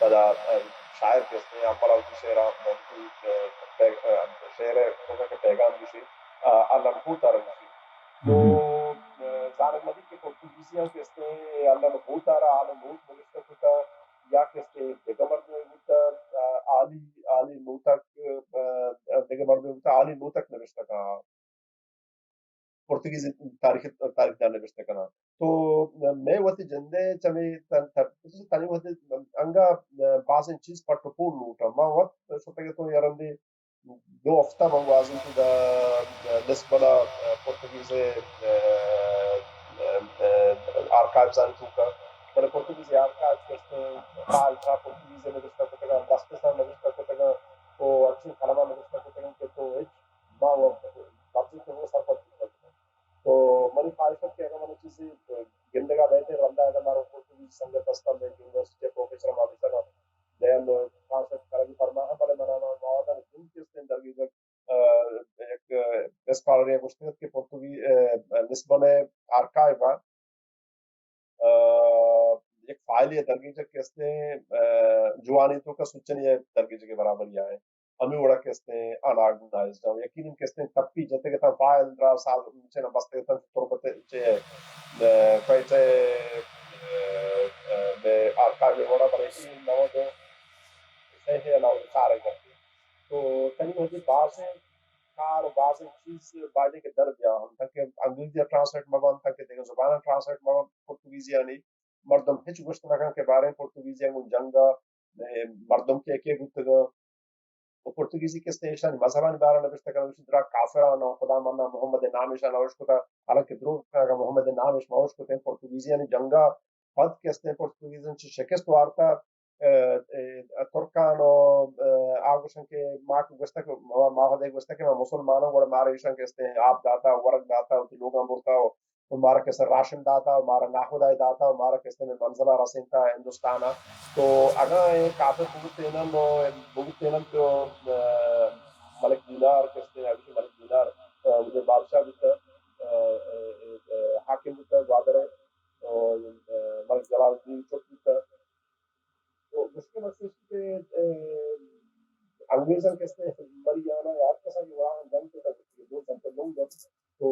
پدا، اے، شاعر کہ ہستیں، ہم بلا وتی شعر ءَ، وتی، اے، پے-، اے، شعر ءِ توکا کہ پیغام گوشی، آ، اللہ نحوت ءَ را گوشی۔ تو، اے، زانگ مدی کہ پرتگیزی ہم کہ ہستیں، اللہ نحوت ءَ را، آل نحوت نوشتہ کتا، یا کہ ہستیں دگہ مردمے بوتا، آ، آلی، آلی نوتک، اے، دگہ مردمے بوتا، آلی نوتک نوشتہ کا۔ پرتگیزی تاریخ، تاریخ دان نبشتہ کناں۔ تو مئے وتی جندے چمے تن-، تن-، تنی وتی انگا بازیں چیز پٹ و پول لوٹاں۔ ما وت شتگ اتوں یا رندے دو ہفتہ من گوازینت دا لسبن ءَ پرتگیز ءِ، آرکائیوز آنی توکا۔ بلے پرتگیز ءِ آرکائیوز کہ استیں فائل تھا پرتگیز ءَ نبشتہ کتگاں، دست ءَ نبشتہ کتگاں، تو اچھی قلم ءَ نبشتہ کتگاں کہ تو ہچ ما و لفظی کہ وہ سرپد بوتگ۔ تو منی خواہش ات کہ اگاں من چیزے گندگا بیتیں، رندا اگاں مارا پرتگیز سنگت استاں، مئے یونیورسٹی پروفیسر ہم آفیسر ہم دیم ٹرانسلیٹ کنگی فرماہاں، بلے منا ہما موادانی جند کہ استیں درگیجگ، آ، یک اسکالرے گوشتگ ات کہ پرتگی، آ، لسبن ءِ آرکائیو ءَ آ، یک فائلے درگیجگ کہ استیں، آ، جوانی توکا سوچنی ءِ درگیجگ ءِ برابری ءَ ایں۔ ہمے وڑا کہ استیں انارگنائزڈ ایں۔ یقیناً کہ استیں تپی جتگ اتاں، فائل را ساز چنا بستگ اتاں، تربت چے، آ، کوئٹہ، آ، آ، بے آرکائیو وڑا، بلے اے نود و سہ ءَ نود و چار ءَ گپت۔ تو تنی وجہ بازیں کار و بازیں چیز بایدیں کہ در بیا انت کہ انگریزی ءَ ٹرانسلیٹ مہ بنت، کہ دگہ زبان ءَ ٹرانسلیٹ مہ بنت، پرتگیزی آنی مردم ہچ گوشت نہ کنت کہ باریں پرتگیزی ءَ گوں جنگ ءَ، اے، مردم کہ یکے بوتگ انت۔ و پرتگیزی کہ استیں ایشانی مذہبانی بارہ ءَ نبشتہ کنت، گوشیت درا کافر آں، نہ خدا منا محمد ءِ نام ایشاں نہ اشکتہ، حالانکہ دروغ، اگاں محمد ءِ نام ایش ما اشکتیں، پرتگیزی آنی جنگ ءَ پد کہ استیں پرتگیزاں چہ شکست وارتہ، اے، اے، ترکان و، اے، آ گوشن کہ ما کہ گوشتہ کہ ما، ما وھدے گوشتہ کہ ما مسلمان آں، گڑا مارا ایشاں کہ استیں آپ داتا، ورگ داتا، وتی لوگاں برتا و، و مارا کہ استیں راشن داتا و مارا ناخدائی داتا و مارا کہ استیں منزلا رسینتا ہندوستانا۔ تو اگاں اے کافر بوتینن و بوتینن تو، اے، ملک دینار کہ استیں، ابھی ملک دینار، اے، مجھے بادشاہ بوتا، اے، اے، اے، حاکم بوتا گوادر ءِ، اے، ملک جلال الدین چک بوتا۔ تو مشکل است کہ، اے، انگریزاں کہ استیں مریانا یا ہر کسا کہ وراں جنگ کتا، دو سال تو لوگ جنگ۔ تو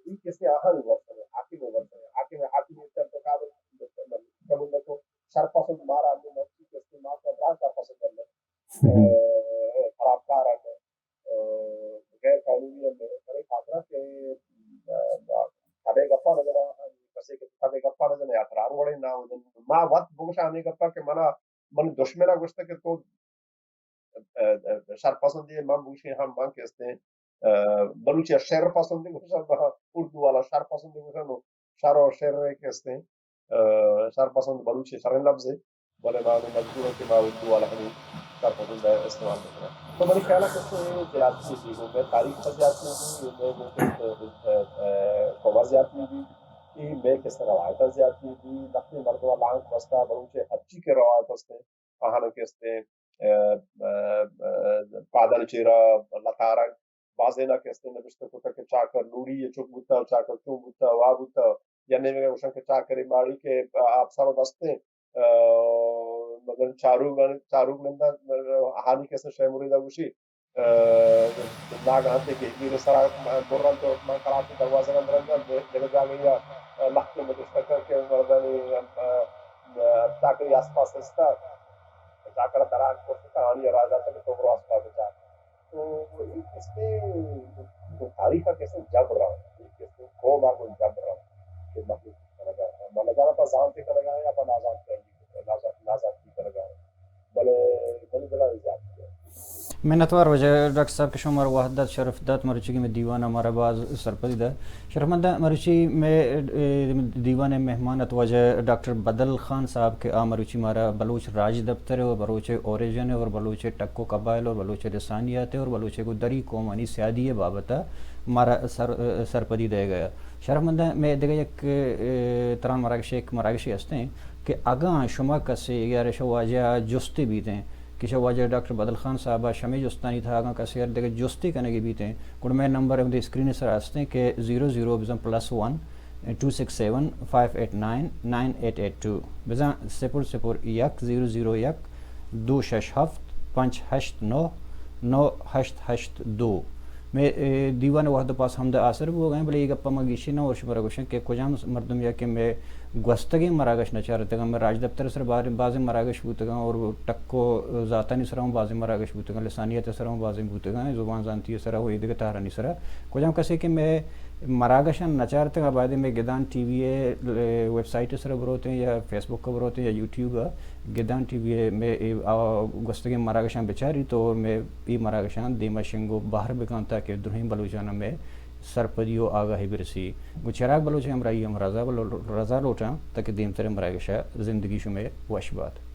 اے کہ استیں آہانی ورثہ ایں، حاکم ورثہ ایں، حاکم، حاکمیت ءَ تو قابل قبول نہ کو، شرپسند مارا جو مرچی کہ استیں ما تو برا شرپسند کرنا۔ اے، خرابکار ایں، اے، غیر قانونی ایں، بلے خاطرہ کہ، اے، تبے گپا نہ جنا، کسے کہ تبے گپا نہ جنا، یا ترار وڑے نہ ہو جن۔ ما وت بگوشا ہمیں گپا کہ منا، من دشمنا گوشتا کہ تو، اے، اے، شرپسندی من بگوشی ہم من کہ استیں، بلوچی ءَ شر پسند گوشن، اردو والا شر پسند گوشن، و شر و شر کہ استیں، شر پسند بلوچی شریں لفظے، بلے ما نوں مجبور ایں کہ ما اردو والا ہمے شر پسند ءَ استعمال بکناں۔ تو منی خیال ءَ کہ زیات چیزی گوں مئے تاریخ ءَ زیات چیزی، مئے گوں قوم ءَ زیات چیزی، اے مئے کہ استیں روایت ءَ زیات چیزی، لہتیں مردم ءَ لانک بستہ، بلوچ ءِ ہرچی کہ روایت استیں، آہان کہ استیں، ءَ، ءَ، ءَ، پادانی چیرا لتارگ، بازینا کہ استیں نبشتہ کتگ کہ چاکر لوڑی ءِ چک بوتہ، چاکر چون بوتہ، وا بوتہ، یا نیمگا گوشن کہ چاکری ماڑی کہ آپسر دستیں، ءَ، مگر چاروگ، چاروگ نندا، آہانی کہ استیں شے مریدا گوشی، ءَ، ناگہاں تئی گہگیر ءِ سرا برنت و من کلاس ءِ دروازگ ءَ درنگاں، دگہ جاگہے ءَ لہتے نبشتہ کن کہ مردانی، ءَ، ءَ، چاکری آس پاس است ات۔ چاکر ءَ تران کرت، آنی ءَ راہ داتگ کہ تو برو آس پاس ءَ چار۔ تو اے کسے تاریخ ءَ کسے جبر ءَ، اے کسے قوم ءَ گوں جبر ءَ کہ مخلوق کنگ ءَ، من نزاناں پہ زانتے کنگ ءَ یا پہ نازانتے، نازانتی کنگ ءَ۔ بلے منی دل ءَ اے زیات۔ منتوار واجہ ڈاکٹر صاحب کہ شما مارا وہد دات، شرف دات، مروچی کہ مئے دیوان ءَ مارا باز سرپدی دات۔ شرفمنداں، مروچی مئے، اے، دیوان ءِ مہمان ات واجہ ڈاکٹر بدل خان صاحب کہ آ مروچی مارا بلوچ راجدپتر ءِ اور بلوچ اوریجن ءِ اور بلوچ ٹک و قبائل اور بلوچ لسانیات ءِ اور بلوچ گوں دری قومانی سیادی ءِ بابت ءَ مارا سر-، سرپدی دئیگ ءَ۔ شرفمنداں، مئے دگہ یک، اے، تران مراگش، یک مراگشے ہستیں کہ اگاں شما کسے یا رشا واجہ جستے بیتیں کہ شا واجہ ڈاکٹر بدل خان صاحب ءَ شمے جستانی تہا اگاں کسے ہر دگہ جستے کنگی بیتیں، گڑا مئے نمبر ہمدے اسکرین ءِ سرا ہستیں کہ زیرو زیرو بزاں plus one two six seven five eight nine nine eight eight two, بزاں صفر صفر یک زیرو زیرو یک دو شش ہفت پنچ ہشت نو نو ہشت ہشت دو۔ مئے، اے، دیوان ءِ وہد ءُ پاس ہمدا آسر بوگ ءَ ایں، بلے اے گپ ءَ ما گیشیں نہ اور شمارا گوشیں کہ کجام مردم یا کہ مئے گوستگیں مراگش نہ چارتگ اَنت، مئے راجدپتر ءِ سرا باریں بازیں مراگش بوتگ اَنت اور ٹک ءُ زاتانی سرا ہم بازیں مراگش بوتگ اَنت، لسانیات ءِ سرا ہم بازیں بوتگ اَنت، زبان زانتی ءِ سرا ءُ اے دگہ تہرانی سرا۔ کجام کسے کہ مئے مراگشاں نہ چارتگ اَنت، بایدیں مئے گدان ٹی وی ءِ، اے، ویب سائٹ ءِ سرا بروتیں یا فیس بک ءَ بروتیں یا یوٹیوب ءَ گدان ٹی وی ءِ مئے اے، آ، گوستگیں مراگشاں بچاریت اور مئے اے مراگشاں دیم ءَ شنگ ءُ بہر بکن تاکہ درہیں بلوچاں مئے سرپدی ءُ آگاہی برسی۔ گوں چراگ بلوچ ءِ ہمراہی ءَ ہم رضا بلو-، رضا لوٹاں تاکہ دیمتریں مراگش ءَ زندگی شمئے وش بات۔